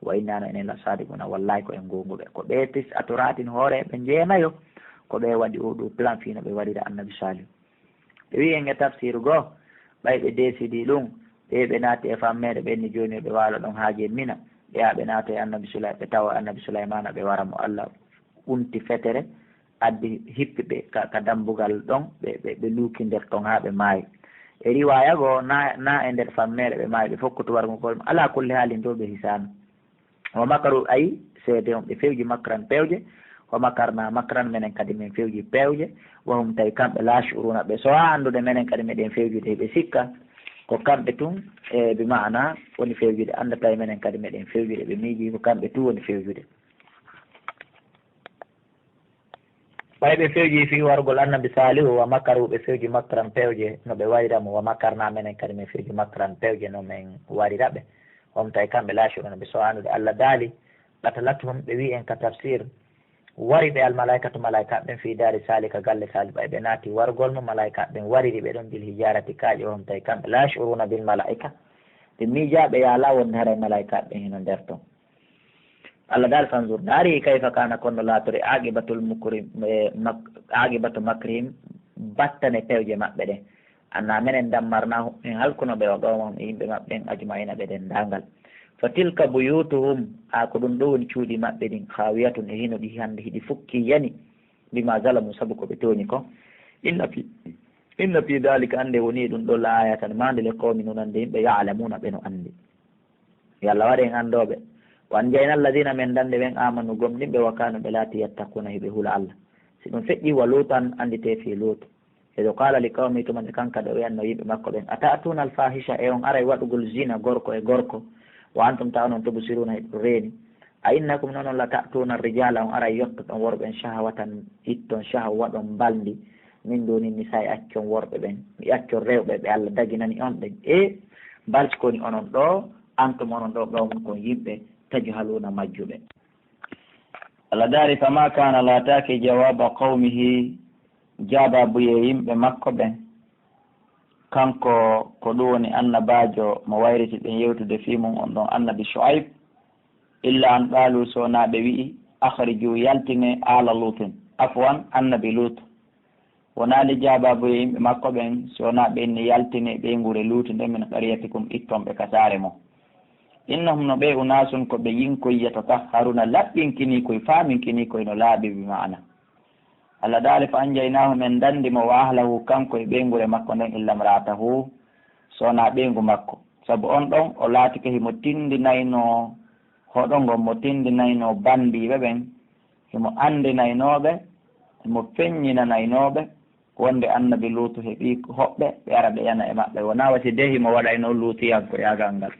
wa innano enen la sadiquna wallahi ko en gonguɓe ko ɓe tis a turatin hooreɓe jeenayo ko ɓe waɗi oɗo plan fii no ɓe waɗira annabi Salihu. Ɓe wi'i en e tafsiru goo, ɓay ɓe deesidi ɗum, ɓe ɓe naati e fammeere ɓenni jooni ɓe waalo ɗon haa jemmina, ɓe yaa ɓe naata e annabi Sulay ɓe tawa annabi Sulaymaana ɓe wara mo Allah ɓunti fetere addi hippi ɓe ka, ka dambugal ɗon ɓe, ɓe, ɓe luuki nder ɗon haa ɓe maayi. E riwaaya goo na, na e nder fammeere ɓe maayi ɓe fokkutu wargugol mo alaa kulli haalin dow ɓe hisaano. Wa makaru ay seede on ɓe fewji makran pewje wa makarna makran menen kadi min fewji pewje wa hum tawi kamɓe la shuruna ɓe sowa anndude menen kadi meɗen fewjude ɓe sikka ko kamɓe tun e bi maana woni fewjude annda tawi menen kadi meɗen fewjude ɓe miiji ko kamɓe tun woni fewjude. Ɓay ɓe fewji fii wargol annabi Saalihu wa makaru ɓe fewji makran pewje no ɓe wayra mo wa makarna menen kadi min fewji makran pewje no men warira ɓe. Hom tawi kamɓe laacuruna ɓe so andude Allah daali ɓatalatuhum ɓe wi'i en ka tafsir wari ɓe almalaikatu malaika ɓen fii daari Saali ka galle Saali ɓay ɓe naati wargol mo malaika ɓen wariri ɓe ɗon bil hijarati kaaƴe hom tawi kamɓe laacuruna bil malaika ɓe miijaa ɓe yaalaa wonde haray malaika ɓen hino nder ton. Allah daal fanzur daari kayfa kana konno laatore aqibatul mukrim e mak aqibatu makrihim battane pewje maɓɓe ɗen anna menen dammarna en halkuno ɓe o ɗowmahum e yimɓe maɓɓe ɓen ajmaina ɓe dendagal fa tilka buyutuhum a ko ɗum ɗo woni cuuɗi maɓɓe ɗin khawiyatun e hino ɗi hande hiɗi fukki yani bima zalamu sabu ko ɓe tooñi ko inna fi inna fi dalika ande woni ɗum ɗo layatan mande le qawmi nunande yimɓe ya'lamuna ɓe no andi Yo Allah waɗ en anndooɓe. Wa anjayna alladina men dande ɓen amanu gomɗinɓe wa kanu ɓe laati yattaquuna hiɓe hula Allah. Si ɗum feƴƴi wa luutan annditee fii luutu. Ido qaala li qawmi tuma nde kanka ɗo wiyanno yimɓe makko ɓen a ta'tuuna alfahisha e on aray waɗugol zina gorko e gorko wa antum ta onon tubsiruuna hiɗum reeni. A innakum nonon la ta'tuuna rijala on aray yottoɗon worɓe en shahawatan itton shahaw waɗon mbalndi min duni nisa'i accon worɓe ɓen mi accon rewɓe ɓe Allah daginani on ɓen e Bal si koni onon ɗoo, antum onon ɗoo qawmun kon yimɓe, tajhaluuna majjuɓe. Allah daari, famaa kaana laataaki jawaaba qawmihi, jaabaabuye yimɓe makko ɓen, kanko ko ɗum woni annabaajo mo wayriti ɗen yewtude fii mun on ɗon annabi Shu'ayb, illa an qaaluu so wonaa ɓe wi'i, akhrijuu yaltinee aala Luutin, afwan annabi Luut. Wonaali jaabaabu e yimɓe makko ɓen, si wonaa ɓe inni yaltinee ɓeynguure Luutu nden min qaryatikum, itton ɓe ka saare mon. Innahum, no ɓe, unaasun, ko ɓe yinkoy, yatatahharuna, laɓɓinkinii koy, faaminkinii koy no laaɓi, bi maana. Allah daali, fa anjaynaahu, men danndi mo, wa ahlahu, kanko e ɓeynguure makko nden, illa mra'atahu, so wonaa ɓeyngu makko. Sabu on ɗon, o laatike himo tinndinaynoo hoɗo ngo mo tinndinaynoo banndiiɓe ɓen, himo anndinaynoo ɓe, himo feññinanaynoo ɓe, wonde Annabi Luutu heɓii hoɓɓe, ɓe ara ɓe yana e maɓɓe. Wonaa wa si de himo waɗaynoo luutiyankoyaagal ngal.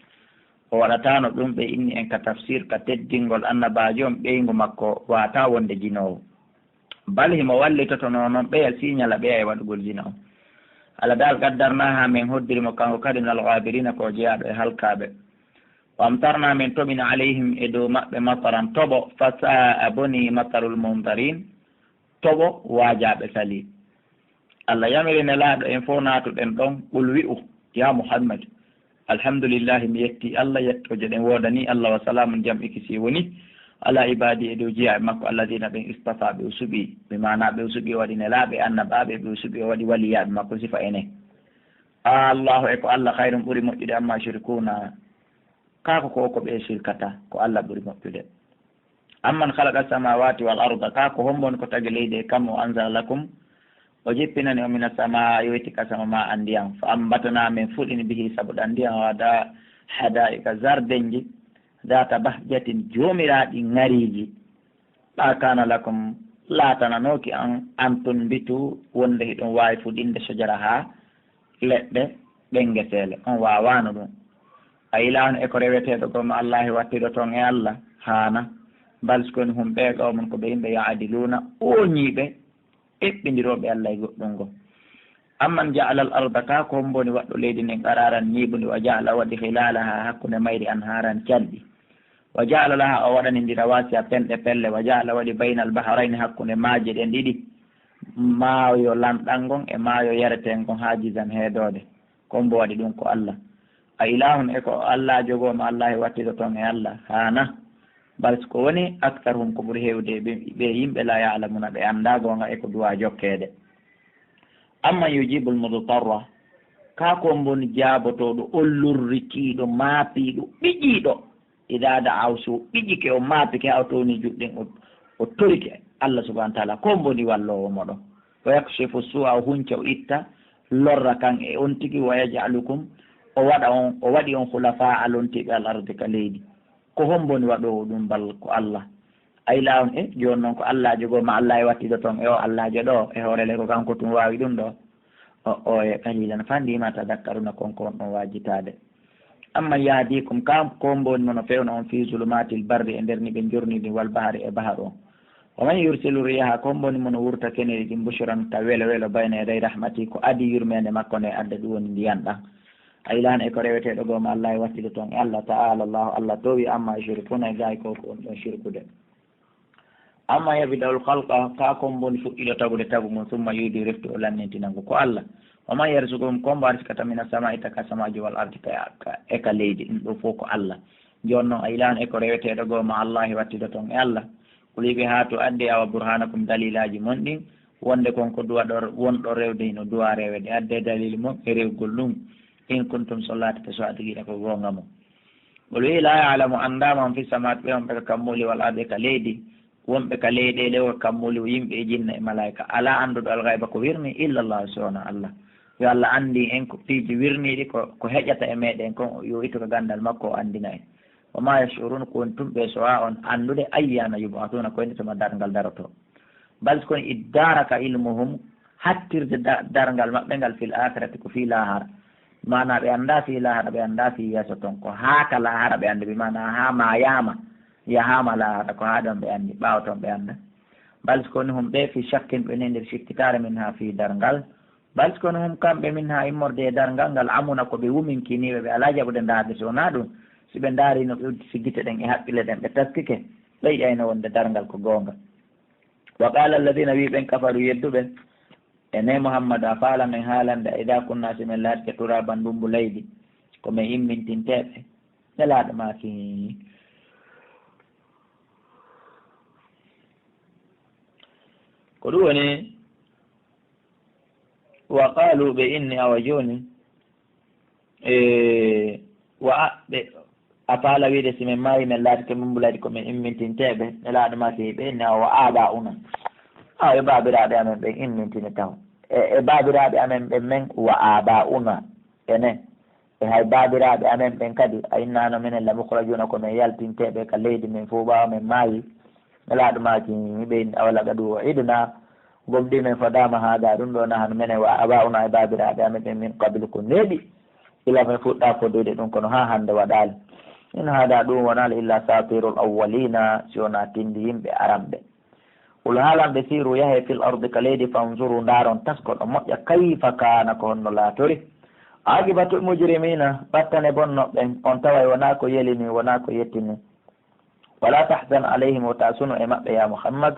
O waɗataano ɗum, ɓe inni en ka tafsir, ka teddingol Annabaajo on, ɓeyngu makko waataa wonde jinoowo. Bal himo wallitotonoo non ɓeya, siiñala ɓeya e waɗugol jina on. Allah daal, qaddarnaaha, men hoddiri mo kanko kadi, minal ghaabiriina, ko o jeyaaɗo e halkaaɓe. Wa amtarnaa, men toɓini, alayhim, e dow maɓɓe, mataran, toɓo, fa saa'a, bonii, matarul mundariin, toɓo waajaaɓe salii. Allah yamiri Nelaaɗo en fow naatuɗen ɗon, qul, wi'u, yaa Muhammad, alhamdulillahi, mi yettii Allah, yettooje ɗen woodanii Allah, wa salaamun, jam e kisiyee woni, alaa ibaadii, e dow jiyaaɓe makko, alladiina, ɓen, istafaa, ɓe o suɓii, bi maanaa ɓe o suɓii, o waɗi nelaaɓe, annabaaɓe, ɓe o suɓii, o waɗi waliyaaɓe makko, sifa enen. Allahu, e ko Allah, khayrun, ɓuri moƴƴude, ammaa yushrikuuna, kaa ko, ko, ko ɓe sirkata, ko Allah ɓuri moƴƴude. Amman khalaqa samaawaati wal arda, kaa ko hombo woni ko tagi leydi e kammu, wa anzala lakum, o jippinani on, mina samaa, yoyti ka sama, maa an, ndiyan, fa ambatnaa, men fuɗini, bihi, sabu ɗan ndiyan, hada-, hadaa'iqa, zardenji, daata bahjatin, joomiraaɗi ŋariiji, maa kaana lakum, laatananooki on, an tunbitu, wonde hiɗon waawi fuɗinde, shajarahaa, leɗɗe ɗen, geseele, on waawaano ɗum. A ilaahun, e ko reweteeɗo goo ma Allaahi wattiɗo ton e Allah? Haana. Bal, si ko woni, hum, ɓee qawmun, ko ɓe yimɓe, ya'diluuna, ooñiiɓe, eɓɓindirooɓe Allah e goɗɗun goo. Amman ja'ala al-arda, kaa ko hombo woni waɗɗo leydi ndin, qaraaran, ñiiɓundi, wa ja'ala, waɗi, khilaalahaa, hakkunde mayri, anhaaran, calɗi. Wa ja'ala lahaa, o waɗani ndi, rawaasiya, penɗe pelle. Wa ja'ala, waɗi, baynal bahrayni, hakkunde maaje ɗen ɗiɗi, maayo lanɗan ngon e maayo yareteen ngon, haajizan, heedoode. Ko hombo waɗi ɗum? Ko Allah. A ilaahun, e ko allaajo goo ma Allaahi wattiɗo ton e Allah? Haana. Bal, si ko woni, aktharuhum, ko ɓuri heewde e ɓe, ɓe yimɓe, laa ya'lamuuna, ɓe anndaa goonga e ko duwaa jokkeede. Amman yujiibul mudtarra, kaa ko hombo woni jaabotooɗo, ollurrikiiɗo, maapiiɗo, ɓiƴiiɗo, idaa da'aahu, si o ɓiƴike, o maapike, haa o townii juuɗe ɗen, o, o torike Allah subhaanahu wa ta'aalaa, ko hombo woni walloowo moɗon? Wa yakshifu suu'a, o hunca, o itta lorra kan e on tigi, wa yaj'alukum, o waɗa on, o waɗi on khulafaa, lontiiɓe, al-ardi, ka leydi. Ko hombo woni waɗoowo ɗum? Bal, ko Allah. A ilaahun, e jooni non ko allaajo goo ma Allaahi wattiɗo ton e oo allaajo ɗoo, e hoore le ko kanko tun waawi ɗum ɗoo? O, o, e qaliilan, fanɗii, maa tadakkaruuna, ko on ko on ɗon waajitaade. Amman yahdiikum, kaa ko hombo woni mo no fewna on, fii zulumaatil barri, e nder niɓe njorni ɗin, wal bahri, e baharu on? Wa man yursilu riyaaha, ko hombo woni mo no wurta keneeli ɗin, bushran, ka welo welo, bayna yaday rahmatii, ko adii yurmeende makko nden adda, ɗum woni ndiyan ɗan? A ilaahun, e ko reweteeɗo goo ma Allaahi wattiɗo ton e Allah? Ta'aala Allaahu, Allah toowi, ammaa yushrikuuna, e gaay ko ko woni ɗon shirkude. Amman yabda'ul khalqa, kaa ko hombo woni fuɗɗiiɗo tagude tagu ngun, summa yu'iiduhu, refti o lannintina ngu? Ko Allah. Wa man yarzuqukum, ko hombo arsikata, mina samaa'i, ka samaaji, wal ardi, ka, ka, e ka leydi, ɗum ɗoo fow ko Allah. Jooni non, a ilaahun, e ko reweteeɗo goo ma Allaahi wattiɗo ton e Allah? Qul, wi'e, haatu, addee, awa, burhaanakum, daliilaaji mon ɗin, wonde kon ko duwaɗo wonɗo rewde hino duwaa reweede, addee daliil mon e rewgol ɗum, in kuntum, so laatike, saadiqiina, ko goonga mon. Qul, wi'e, laa ya'lamu, anndaa, man fis samaawaati, ɓe wonɓe ka kammuuli, wal ardi, e ka leydi, wonɓe ka leyɗeele, wo kammuuli, wo yimɓe e jinna e malaa'ika, alaa annduɗo al-ghayba, ko wirnii, illa Allah, so wonaa Allah. Yo Allah anndin en ko piiji wirniiɗi, ko, ko heƴata e meɗen kon, yo ittu ka ganndal makko, o anndina en. Wa maa yash'uruuna, ko woni tun ɓe sowaa on anndude, ayyaana yub'athuuna, ko e nde tuma darngal darotoo. Bal, si ko woni, iddaraka ilmuhum, hattirde da-, darngal maɓɓe ngal, fil aakhirati, ko fii laahara. Maanaa ɓe anndaa fii laahara, ɓe anndaa fii yeeso ton. Ko haa ka laahara ɓe anndi, bi maanaa haa maayaama, yahaama laahara, ko haa ɗon ɓe anndi, ɓaawo ton ɓe annda. Bal, si ko woni, hum, ɓe, fii shakkin, ɓe ne nder sikkitaare, minhaa, fii darngal. Bal, si ko woni, hum, kamɓe, minhaa, immorde e darngal ngal, amuuna, ko ɓe wuminkiniiɓe, ɓe alaa jaɓude ndaarde, si wonaa ɗum, si ɓe ndaariino, ɓe udditi gite ɗen e haqqille ɗen, ɓe taskike, ɓe yi'ayno wonde darngal ko goonga. Wa qaala alladiina, wi'i ɓen, kafaruu, yedduɓe, e ne Muhammad, a faalan en haalande, a idaa kunnaa, si men laatike, turaaban, ndummbu leydi, ko men immintinteeɓe? Nelaaɗo maaki, ko ɗum woni, wa qaaluu, ɓe inni, awa jooni, e, wa a-, ɓe, A faala wiide si min maayi, min laatike mumbulayɗi ko min immintinteeɓe? Nelaaɗo maaki ɓe inni, "Wa aaba'una." Awa e baabiraaɓe amen ɓen immintini taw. E, e baabiraaɓe amen ɓen men, "Wa aaba'una." Ene, e hay baabiraaɓe amen ɓen kadi, a innano minen la mukhrajuuna, ko min yaltinteeɓe ka leydi min fow ɓaawo min maayi? Nelaaɗo maaki ɓe inni, "Awa laqad wu'idna." Gomɗii min fodaama haada ɗum ɗo, nahnu minen wa aaba'una, e baabiraaɓe amen ɓen, min qablu, ko neeɓi. Ila min fuɗɗaa fodoyde ɗum, kono haa hannde waɗaali. In haada, ɗum wonaali illa asatirul awwalina, si wonaa tinndi yimɓe aranɓe. Qul, haalan ɓe, siru, yahe, fil ardi, ka leydi, fanzuru, ndaaron, taskoɗon, moƴƴa, kayfa kaana, ko honno laatori, aqibatu mujrimina, ɓattane bonnoɓe ɓen, on taway wonaa ko yelini, wonaa ko yettini. Wala tahzan alayhim, wota suno e maɓɓe, ya Muhammad,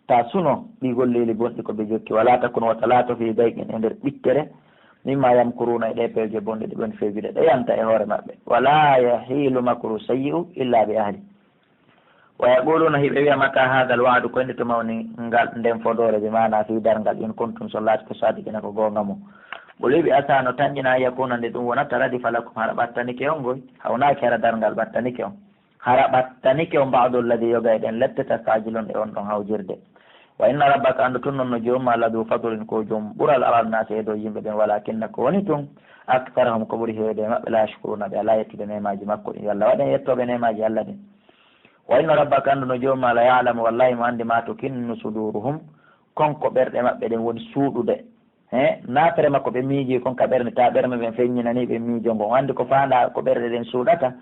ta suno ɗi golleeli bonɗi ko ɓe jokki. Wala takun, wota laato, fi dayqin, e nder ɓittere, mimma yamkuruna, e ɗe peeje bonɗe ɗe ɓen fewjude ɗe yanta e hoore maɓɓe. Wala yahilu makru sayyi'u illa bi ahli. Wa yaquluna, hiɓe wi'a, mata hadha al wa'du, ko ende tuma woni ngal, nden fodoore, bi maana fi darngal, in kuntum, so laati ko sadiqina, ko goonga mo. Qul, wi'a, asa, no tanƴina, an yakuna, nde ɗum wonata, radifa lakum, hara ɓattanike on ngoy, hawnaaki hara darngal ɓattanike on. Hara ɓattanike on ba'du alladhi, yoga e ɗen lette, tastajilun, ɗe on ɗon hawjirde. Wa inna rabbaka, anndu tun non no joomum ma, ladu fadlin, ko joom ɓural, ala nnaasi, e dow yimɓe ɓen, walakinna, ko woni tun, aktharahum, ko ɓuri heewde e maɓɓe, la yashkuruna, ɓe alaa yettude neemaaji makko ɗin. Yo Allah waɗen yettooɓe neemaaji Allah ɗin. Wa inna rabbaka, anndu no joomum ma, la ya'lamu, wallahi mo anndi, ma tukinnu suduruhum, kon ko ɓerɗe maɓɓe ɗen woni suuɗude. He, naafere makko ɓe miijii kon ka ɓernde, ta ɓernde ɓen feññinanii ɓe miijo ngon. O anndi ko faandaa ko ɓerɗe ɗen suuɗata,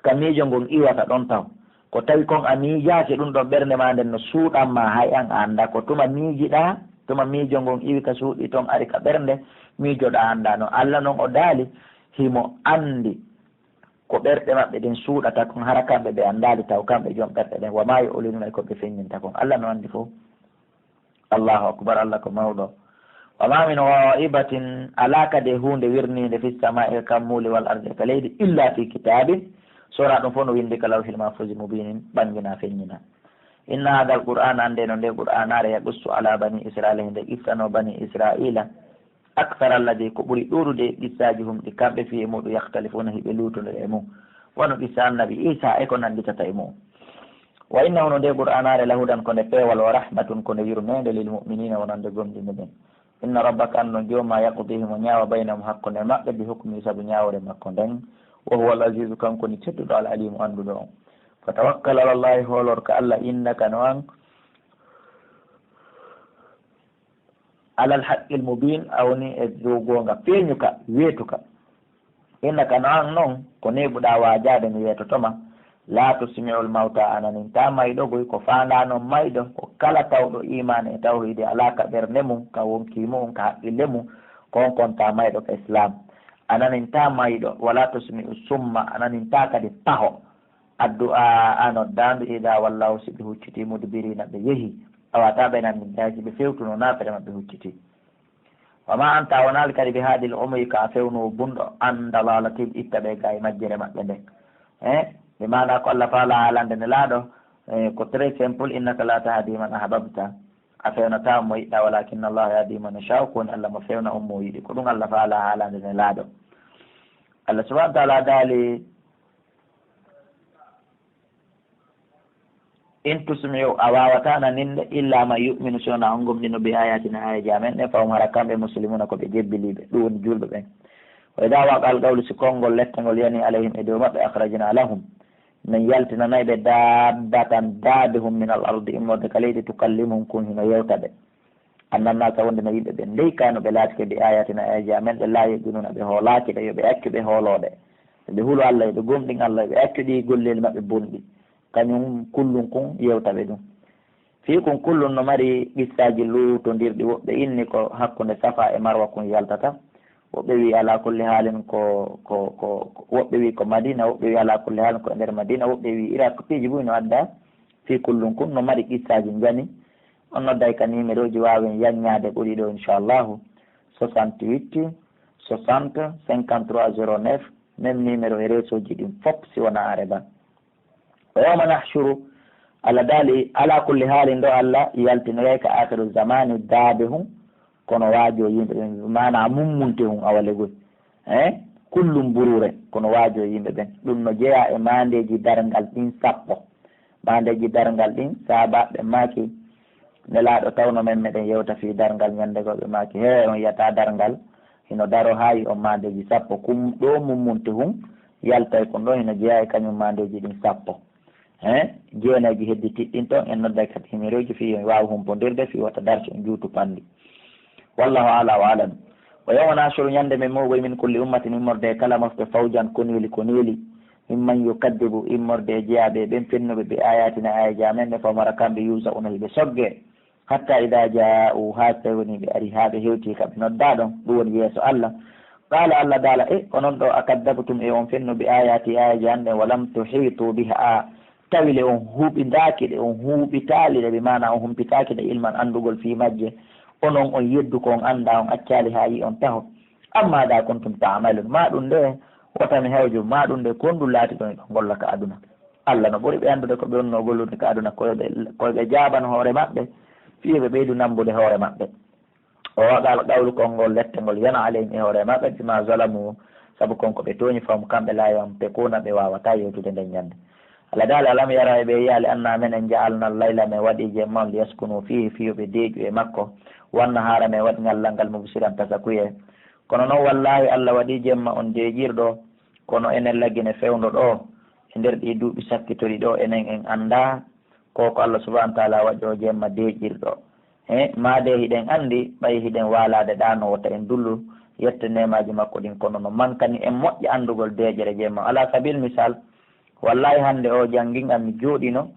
ka miijo ngon iwata ɗon taw. Ko tawi kon a miijaaki ɗum ɗon, ɓernde maa nden no suuɗan maa, hay an a anndaa. Ko tuma miijiɗaa, tuma miijo ngon iwi ka suuɗi ton, ari ka ɓernde, miijoɗaa, anndaa non. Allah non o daali, himo anndi ko ɓerɗe maɓɓe ɗen suuɗata kon, hara kamɓe ɓe anndaali taw kamɓe jom ɓerɗe ɗen. Wa maa yu'linuna, e ko ɓe feññinta kon, Allah no anndi fow. Allahu akbar, Allah ko mawɗo. Wa ma min ghaibatin, alaa kadi e huunde wirniinde, fis samaa'i, e kammuuli, wal ardi, e ka leydi, illa fi kitaabin, so wonaa ɗum fof no winndi ka lawhil mahfuuzi, mubiinin, ɓanngina, feññina. Inna haadal qur'aana, annde no nde qur'aanaare, yaqussu ala bani Israa'iila, hinde qissano bani Israa'iila, akthara alladhi, ko ɓuri ɗuuɗude e qissaaji hum ɗi kamɓe fii e muɗum, yakhtalifuuna, hiɓe luutondira e mum. Wano qissa annabi Iisaa e ko nannditata e mu'um. Wa innahu, no nde qur'aanaare, lahudan, ko nde peewal, wa rahmatun, ko nde yurmeende, lil mu'miniina, wonande gomɗinɓe ɓen. Inna rabbaka, an non jooma, yaqdi, himo ñaawa, baynahum, hakkunde maɓɓe, bi hukmihi, sabu ñaawore makko nden. Wa huwa al aziizu, kanko woni tedduɗo, al aliimu, annduɗo on. Fa tawakkal ala Llaahi, hoolor ka Allah, innaka, no an, alal haqqil mubiin, a woni e dow goonga feeñuka, weetuka. Innaka, no an non, ko neeɓuɗaa waajaade, mi weetoto ma. Laa tusmi'ul mawta, a nanintaa mayɗo goy, ko faandaa non mayɗo, ko kala tawɗo iimaan e tawhiidi alaa ka ɓernde mum, ka wonkii mu'um, ka haqqille mum, ko on kontaa mayɗo ka Islaam. A nanintaa mayɗo, wala tusmi'u summa, a nanintaa kadi paho. Addu'a, a noddaandu, idaa wallaw, si ɓe huccitii, mudbiriina, ɓe yehi. Awa taa ɓe nannintaay si ɓe fewtuno naafere maɓɓe huccitii. Wa ma anta, a wonaali kadi, bi haadil umuyi, ka a fewnowo bunɗo, an dalalatihim, itta ɓe gaa e majjere maɓɓe nden. Eh, bi maana ko Allah faala haalande Nelaaɗo, eh, ko très simple, innaka la tahdi man ahbabta. A fewnataa mo yiɗɗaa, walakinna Allaha yahdi man yashaa, ko woni Allah mo fewna on mo yiɗi. Ko ɗum Allah faala haalande Nelaaɗo. Allah subhanahu wa taala daali, in tusmi'u, a waawataa naninde, illa man yu'minu, si wonaa on gomɗino, bi ayatina, ayaji amen ɗen, fahum, hara kamɓe, muslimuna, ko ɓe jebbiliiɓe, ɗum woni julɓe ɓen. Wa idaa waqa'al qawlu, si konngol lette ngol yanii alayhim, e dow maɓɓe, akhrajna lahum, min yaltinanay ɓe, dabbatan, daabihum, min al ardi, immorde ka leydi, tukallimuhum, kun hino yewta ɓe. Annan naasa, wonde no yimɓe ɓen, ley kano ɓe laatike, bi ayatina, ayaji amen ɗen, laa yuqinuna, ɓe hoolaaki ɗe, yo ɓe accu ɓe hooloo ɗe. Yo ɓe hulu Allah, yo ɓe gomɗin Allah, yo ɓe accu ɗi golleeli maɓɓe bonɗi. Kañum kullun kun yewta ɓe ɗum. Fii kun kullun no mari qissaaji luutondirɗi. Woɓɓe inni ko hakkunde Safa e Marwa kun yaltata. Woɓɓe wi'i alaa kulli haalin ko, ko, ko, ko, woɓɓe wi'i ko Madina, woɓɓe wi'i alaa kulli haalin ko e nder Madina, woɓɓe wi'i Irak. Piiji buy no adda. Fii kullun kun no mari qissaaji njani. On nodday ka numéroji waawen yaññaade ɓuri ɗo, inchallahu. Soixante-huit, soixante, cinquante-trois, zéro neuf. Même numéro e réseau ji ɗin fop, si wonaa are ban. Wa yawma nahshuru, Allah daali, ala kulli haalin ɗo Allah yaltinoyay ka akhiru zamani daabe hun, kono waajo yimɓe ɓen, maana mummunte hun awalegol. Eh? Kullum buruure, kono waajo yimɓe ɓen. Ɗum no jeyaa e maandeeji darngal ɗin sappo. Maandeeji darngal ɗin, saabaaɓe maaki, Nelaaɗo, tawno men meɗen yewta fii darngal ñannde goo, ɓe maaki, hee, on yiyata darngal hino daro haa yi'on maandeeji sappo. Kum ɗoo mummunte hun yaltay kon ɗoo, hino jeyaa e kañum maandeeji ɗin sappo. Hee, jeenayji hedditiiɗi ɗin ton, en nodday kadi himiroyjo fii yo en waawu humpondirde, fii wata darsu en juutu panndi. Wallahu a'la wa a'lam. Wa yawma nahshuru, ñande men mooɓoy, min kulli ummatin, immorde e kala mofte, fawjan, koneeli, koneeli, mimman yukaddibu, immorde e jeyaaɓe e ɓen fennuɓe, bi ayatina, aayeeje amen ɗen, fa hum, hara kamɓe, yuza'una, hiɓe sogge, hatta idha ja'u, haa tawi woni ɓe ari, haa ɓe hewti ka ɓe noddaa ɗon, ɗum woni yeeso Allah. Qala, Allah daala, e onon ɗoo, akadabtum, e on fennu, bi ayati, aayeeje an ɗen, wa lam tuhitu biha, tawi le on huɓindaaki ɗe, on huɓitaali ɗe, bi maana on humpitaaki ɗe ilman anndugol fii majje, onon on yeddu ko on anndaa, on accaali haa yi'on taho. Am maada kuntum ta'malun, maa ɗum nde, wota mi hewju, maa ɗum nde, ko honɗum laatiɗon hiɗon golla ka aduna? Allah no ɓuri ɓe anndude ko ɓe wonnoo gollude ka aduna, ko ɓe, ko ɓe jaabano hoore maɓɓe, fii ɓe ɓeydu nambude hoore maɓɓe. O waɗa alqawlu, konngol lette ngol, yana alayhim, e hoore maɓɓe, bima zalamu, sabu kon ko ɓe tooñi, fahum, kamɓe, la yantiquna, ɓe waawataa yewtude nden ñande. Allah daali, alam yara, e ɓe yiyaali, anna menen ja'alna layla, men waɗi jemma on, liyaskunu fihi, fii yo ɓe deeƴu e makko, wan nahaara, men waɗi ñallal ngal, mubsiran, tasakuye. Kono non, wallahi, Allah waɗi jemma on deeƴirɗo, kono enen lagine fewndo ɗoo, e nder ɗii duuɓi sakkitori ɗoo, enen en anndaa ko ko Allah subhanahu wa ta'ala waɗi o jemma deeƴirɗo. He, maa de hiɗen anndi, ɓay hiɗen waalaade ɗaa no wota en dullu yette neemaaji makko ɗin, kono no mankani en moƴƴa anndugol deeƴere jemma. Ala sabil misal, wallahi hannde o janngin am, mi jooɗino,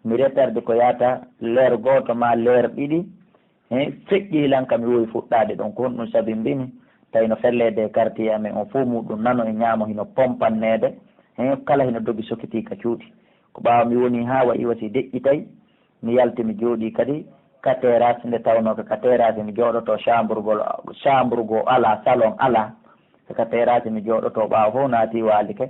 mi retardi ko yaata leer gooto maa leer ɗiɗi, he, feƴƴi lan ka mi wowi fuɗɗaade ɗon. Ko honɗum sabimbini? Tawi no felleede e quartier amen on fof muɗum nano e ñaamo hino pompanneede, he, kala hino dogi sokitii ka cuuɗi. Ko ɓaawo mi woni haa wayi wasi deƴƴitay, mi yalti, mi jooɗii kadi ka terrasse, nde tawnoo ko ka terrasse mi jooɗotoo, chambre gol, chambre goo alaa, salon alaa, ko ka terrasse mi jooɗotoo, ɓaawo fof naati waalike,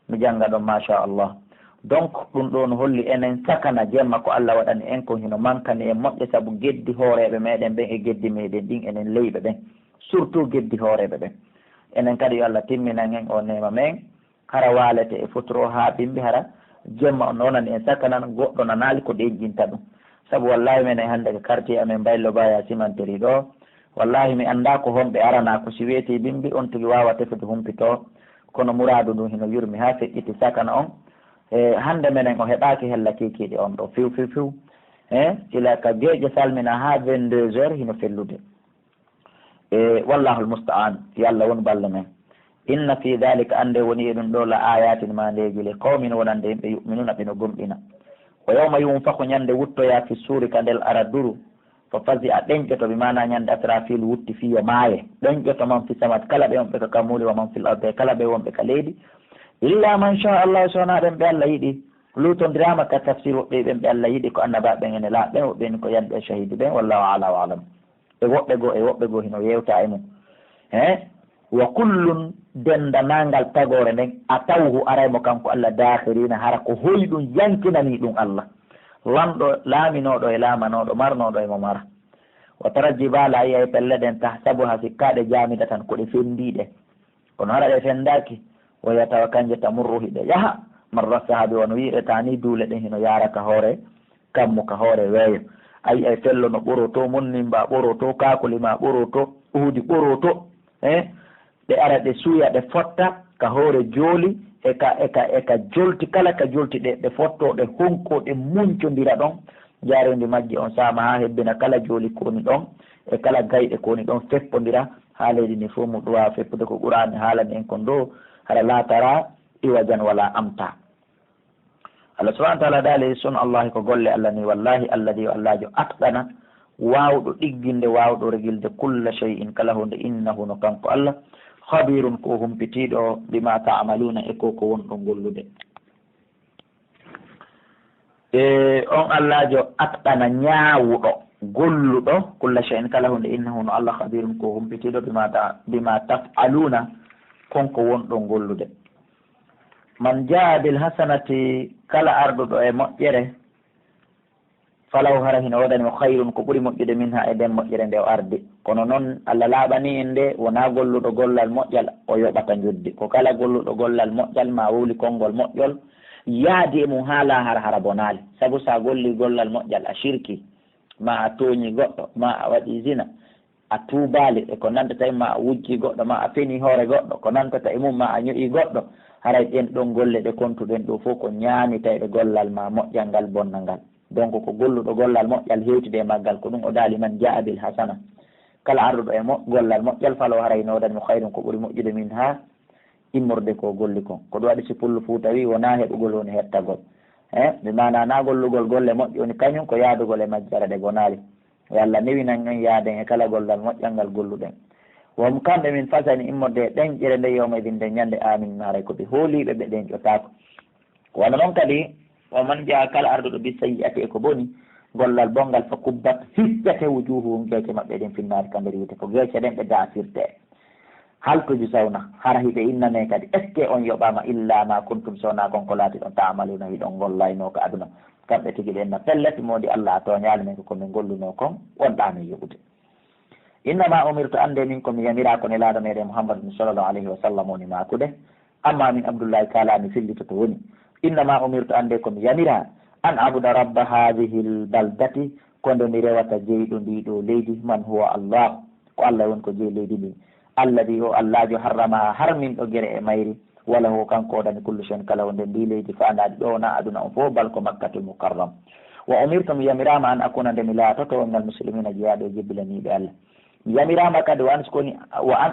mi jannga ɗon, machallah. Donc, ɗum ɗoo no holli enen sakana jemma ko Allah waɗani en kon hino mankani en moƴƴa, sabu geddi hooreeɓe meɗen ɓen e geddi meɗen ɗin, enen leyɓe ɓen, surtout geddi hooreeɓe ɓen. Enen kadi yo Allah timminan en o neema men, hara waalete e fotoro haa bimbi, hara jemma on wonani en sakanan, goɗɗo nanaali ko ɗenƴinta ɗum. Sabu wallahi menen hannde ko quartier amen Mbaylo Baya Cimenterie ɗoo, wallahi mi anndaa ko honɓe aranaa, ko si weetii bimbi on tigi waawa tefude humpitoo, kono muraadu ndun hino yurmi haa feƴƴiti sakana on. E hannde menen o heɓaaki hella kiikiiɗe on ɗoo fiw, fiw, fiw. E ila ka geeƴe salmina haa vingt-deux heures hino fellude. E wallahul musta'an, yo Allah won ballo men. Inna fi dhalika, annde woni e ɗum ɗoo, la ayatin, maandeeji, li qawmin, wonande yimɓe, yu'minuna, ɓe no gomɗina. Wa yawma yunfakhu, ñande wuttoyaa, fi suuri, ka ndel araduru, fa fazi'a, ɗenƴoto, bi maana ñande Asrafil wutti fii yo maaye, ɗenƴoto, man fi samawaati, kala ɓe wonɓe ka kammuuli, wa man fil ardi, kala ɓe wonɓe ka leydi, illa man sha Allah, so wonaa ɓen ɓe Allah yiɗi. Luutondiraama ka tafsir, woɓɓe ɓen ɓe Allah yiɗi ko annabaaɓe ɓen e nelaaɓe ɓen, woɓɓe ni ko yanɓe e shahidi ɓen, wallahu a'la wa a'lam. E woɓɓe goo, e woɓɓe goo hino yewta e mum. He? Wa kullun, denndanangal tagoore nden, atawhu, aray mo kanko Allah, daakhirina, hara ko hoyɗum yankinanii ɗum Allah. Lanɗo, laaminooɗo e laamanooɗo, marnooɗo e mo mara. Wa tara jibaala, a yi'ay pelle ɗen, tahsabuha, sikkaa ɗe jaamidatan, ko ɗe fenndiiɗe. Kono hara ɗe fenndaaki, wa hiya, tawa kanje, tamurru, hiɗe yaha, marra sahabi, wano yi'irta ni duule ɗen hino yaara ka hoore kammu, ka hoore weeyo. A yi'ay fello no ɓoroto, monnimba ɓoroto, kaakoli ma ɓoroto, uudi ɓoroto, eh? Ɗe ara ɗe suuya, ɗe fotta ka hoore jooli, e ka, e ka, e ka jolti, kala ka jolti ɗe, ɗe fotto, ɗe honko, ɗe muncondira ɗon. Jaarendi majje on saama haa hebbina kala jooli ko woni ɗon, e kala gayɗe ko woni ɗon, feppondira haa leydi ndi fof. Mu ɗuwa feppude ko Qur'aani haalani en kon ɗoo, hara laa tara iwajan wala amta. Allah subhanahu wa ta'ala daali, sun Allah ko golle Allah ni, wallahi, alladhi, yo Allajo, atqana, waawɗo ɗigginde, waawɗo regilde, kulla shay'in, kala huunde, innahu, no kanko Allah, khabirun, ko humpitiiɗo, bima ta'maluna, e ko, ko wonɗon gollude. E on Allajo atqana, ñaawuɗo, golluɗo, kulla shay'in, kala huunde, innahu, no Allah, khabirun, ko humpitiiɗo, bima ta-, bima taf'aluna, kon ko wonɗon gollude. Man jaa bil hasanati, kala arduɗo e moƴƴere, Falaw hara hino woodani mo khayrun ko ɓuri moƴƴude minha e nden moƴƴere nde o ardi. Kono non Allah laaɓani en nde wonaa golluɗo gollal moƴƴal o yoɓata njoddi. Ko kala golluɗo gollal moƴƴal ma wowli konngol moƴƴol yaadi e mum haa laa hara hara bonaali. Sabu sa golli gollal moƴƴal a shirki, ma a tooñi goɗɗo, ma a waɗi zina, a tuubaali e ko nantata e ma a wujji goɗɗo, ma a feni hoore goɗɗo, ko nantata e mum ma a ño'i goɗɗo, haray ɗen ɗon golle ɗe kontuɗen ɗo fof ko ñaamitayɗe gollal ma moƴƴal ngal bonnal ngal. Donc ko golluɗo gollal moƴƴal hewtide e maggal ko ɗum o daali man jaa bil hasana. Kala arduɗo e mo gollal moƴƴal falo haray no waɗani mo khayrun ko ɓuri moƴƴude min ha immorde ko golli kon. Ko ɗum waɗi si pullo Fuuta wi wona heɓugol woni hettagol. Eh, mi maana na gollugol golle moƴƴe woni kañum ko yaadugol e majjere ɗe bonaali. Yo Allah newinan en yaaden e kala gollal moƴƴal ngal golluɗen. Wa hum kamɓe min fasani immorde e ɗenƴere nde yawma idin nden ñande amin haray ko ɓe hooliiɓe ɓe ɗenƴotaako. Wano non kadi, wa man jaa kala arduɗo bi sayyi'ati e ko boni, gollal bongal fa kubbat fippete wujuhuhum geece maɓɓe ɗen finnaari ka nder yiite ko geece ɗen ɓe daafirte. Hal tujzawna, hara hiɓe innane kadi, est-ce que on yoɓama illa ma kuntum sona kon ko laatiɗon ta'maluna hiɗon gollayno ka aduna. Kamɓe tigi ɓe inna pellet moodi Allah a tooñaali men ko ko min golluno kon wonɗa min yoɓude. Innama umirtu ande min ko mi yamira ko nelaaɗo meɗen Muhammadun sallallahu alayhi wa sallam woni maakude. Amma min Abdullahi kala mi fillitoto woni. Innama umirtu ande ko mi yamira an abuda rabba hadhihi al baldati ko nde mi rewata jeyɗo ndi ɗo leydi man huwa Allah ko Allah woni ko jeyi leydi ndi. Alladi o Allajo harrama harminɗo gere e mayri. Wala ho kanko waɗani kullu shay'in kala hunde ndi leydi faandaadi ɗo wona aduna on fof bal ko Makkatul Mukarram. Wa umirtu mi yamirama an akuna nde mi laatoto wonnal muslimina jeyaaɓe e jebbilaniiɓe Allah. Mi yamirama kadi wa an sukuni wa an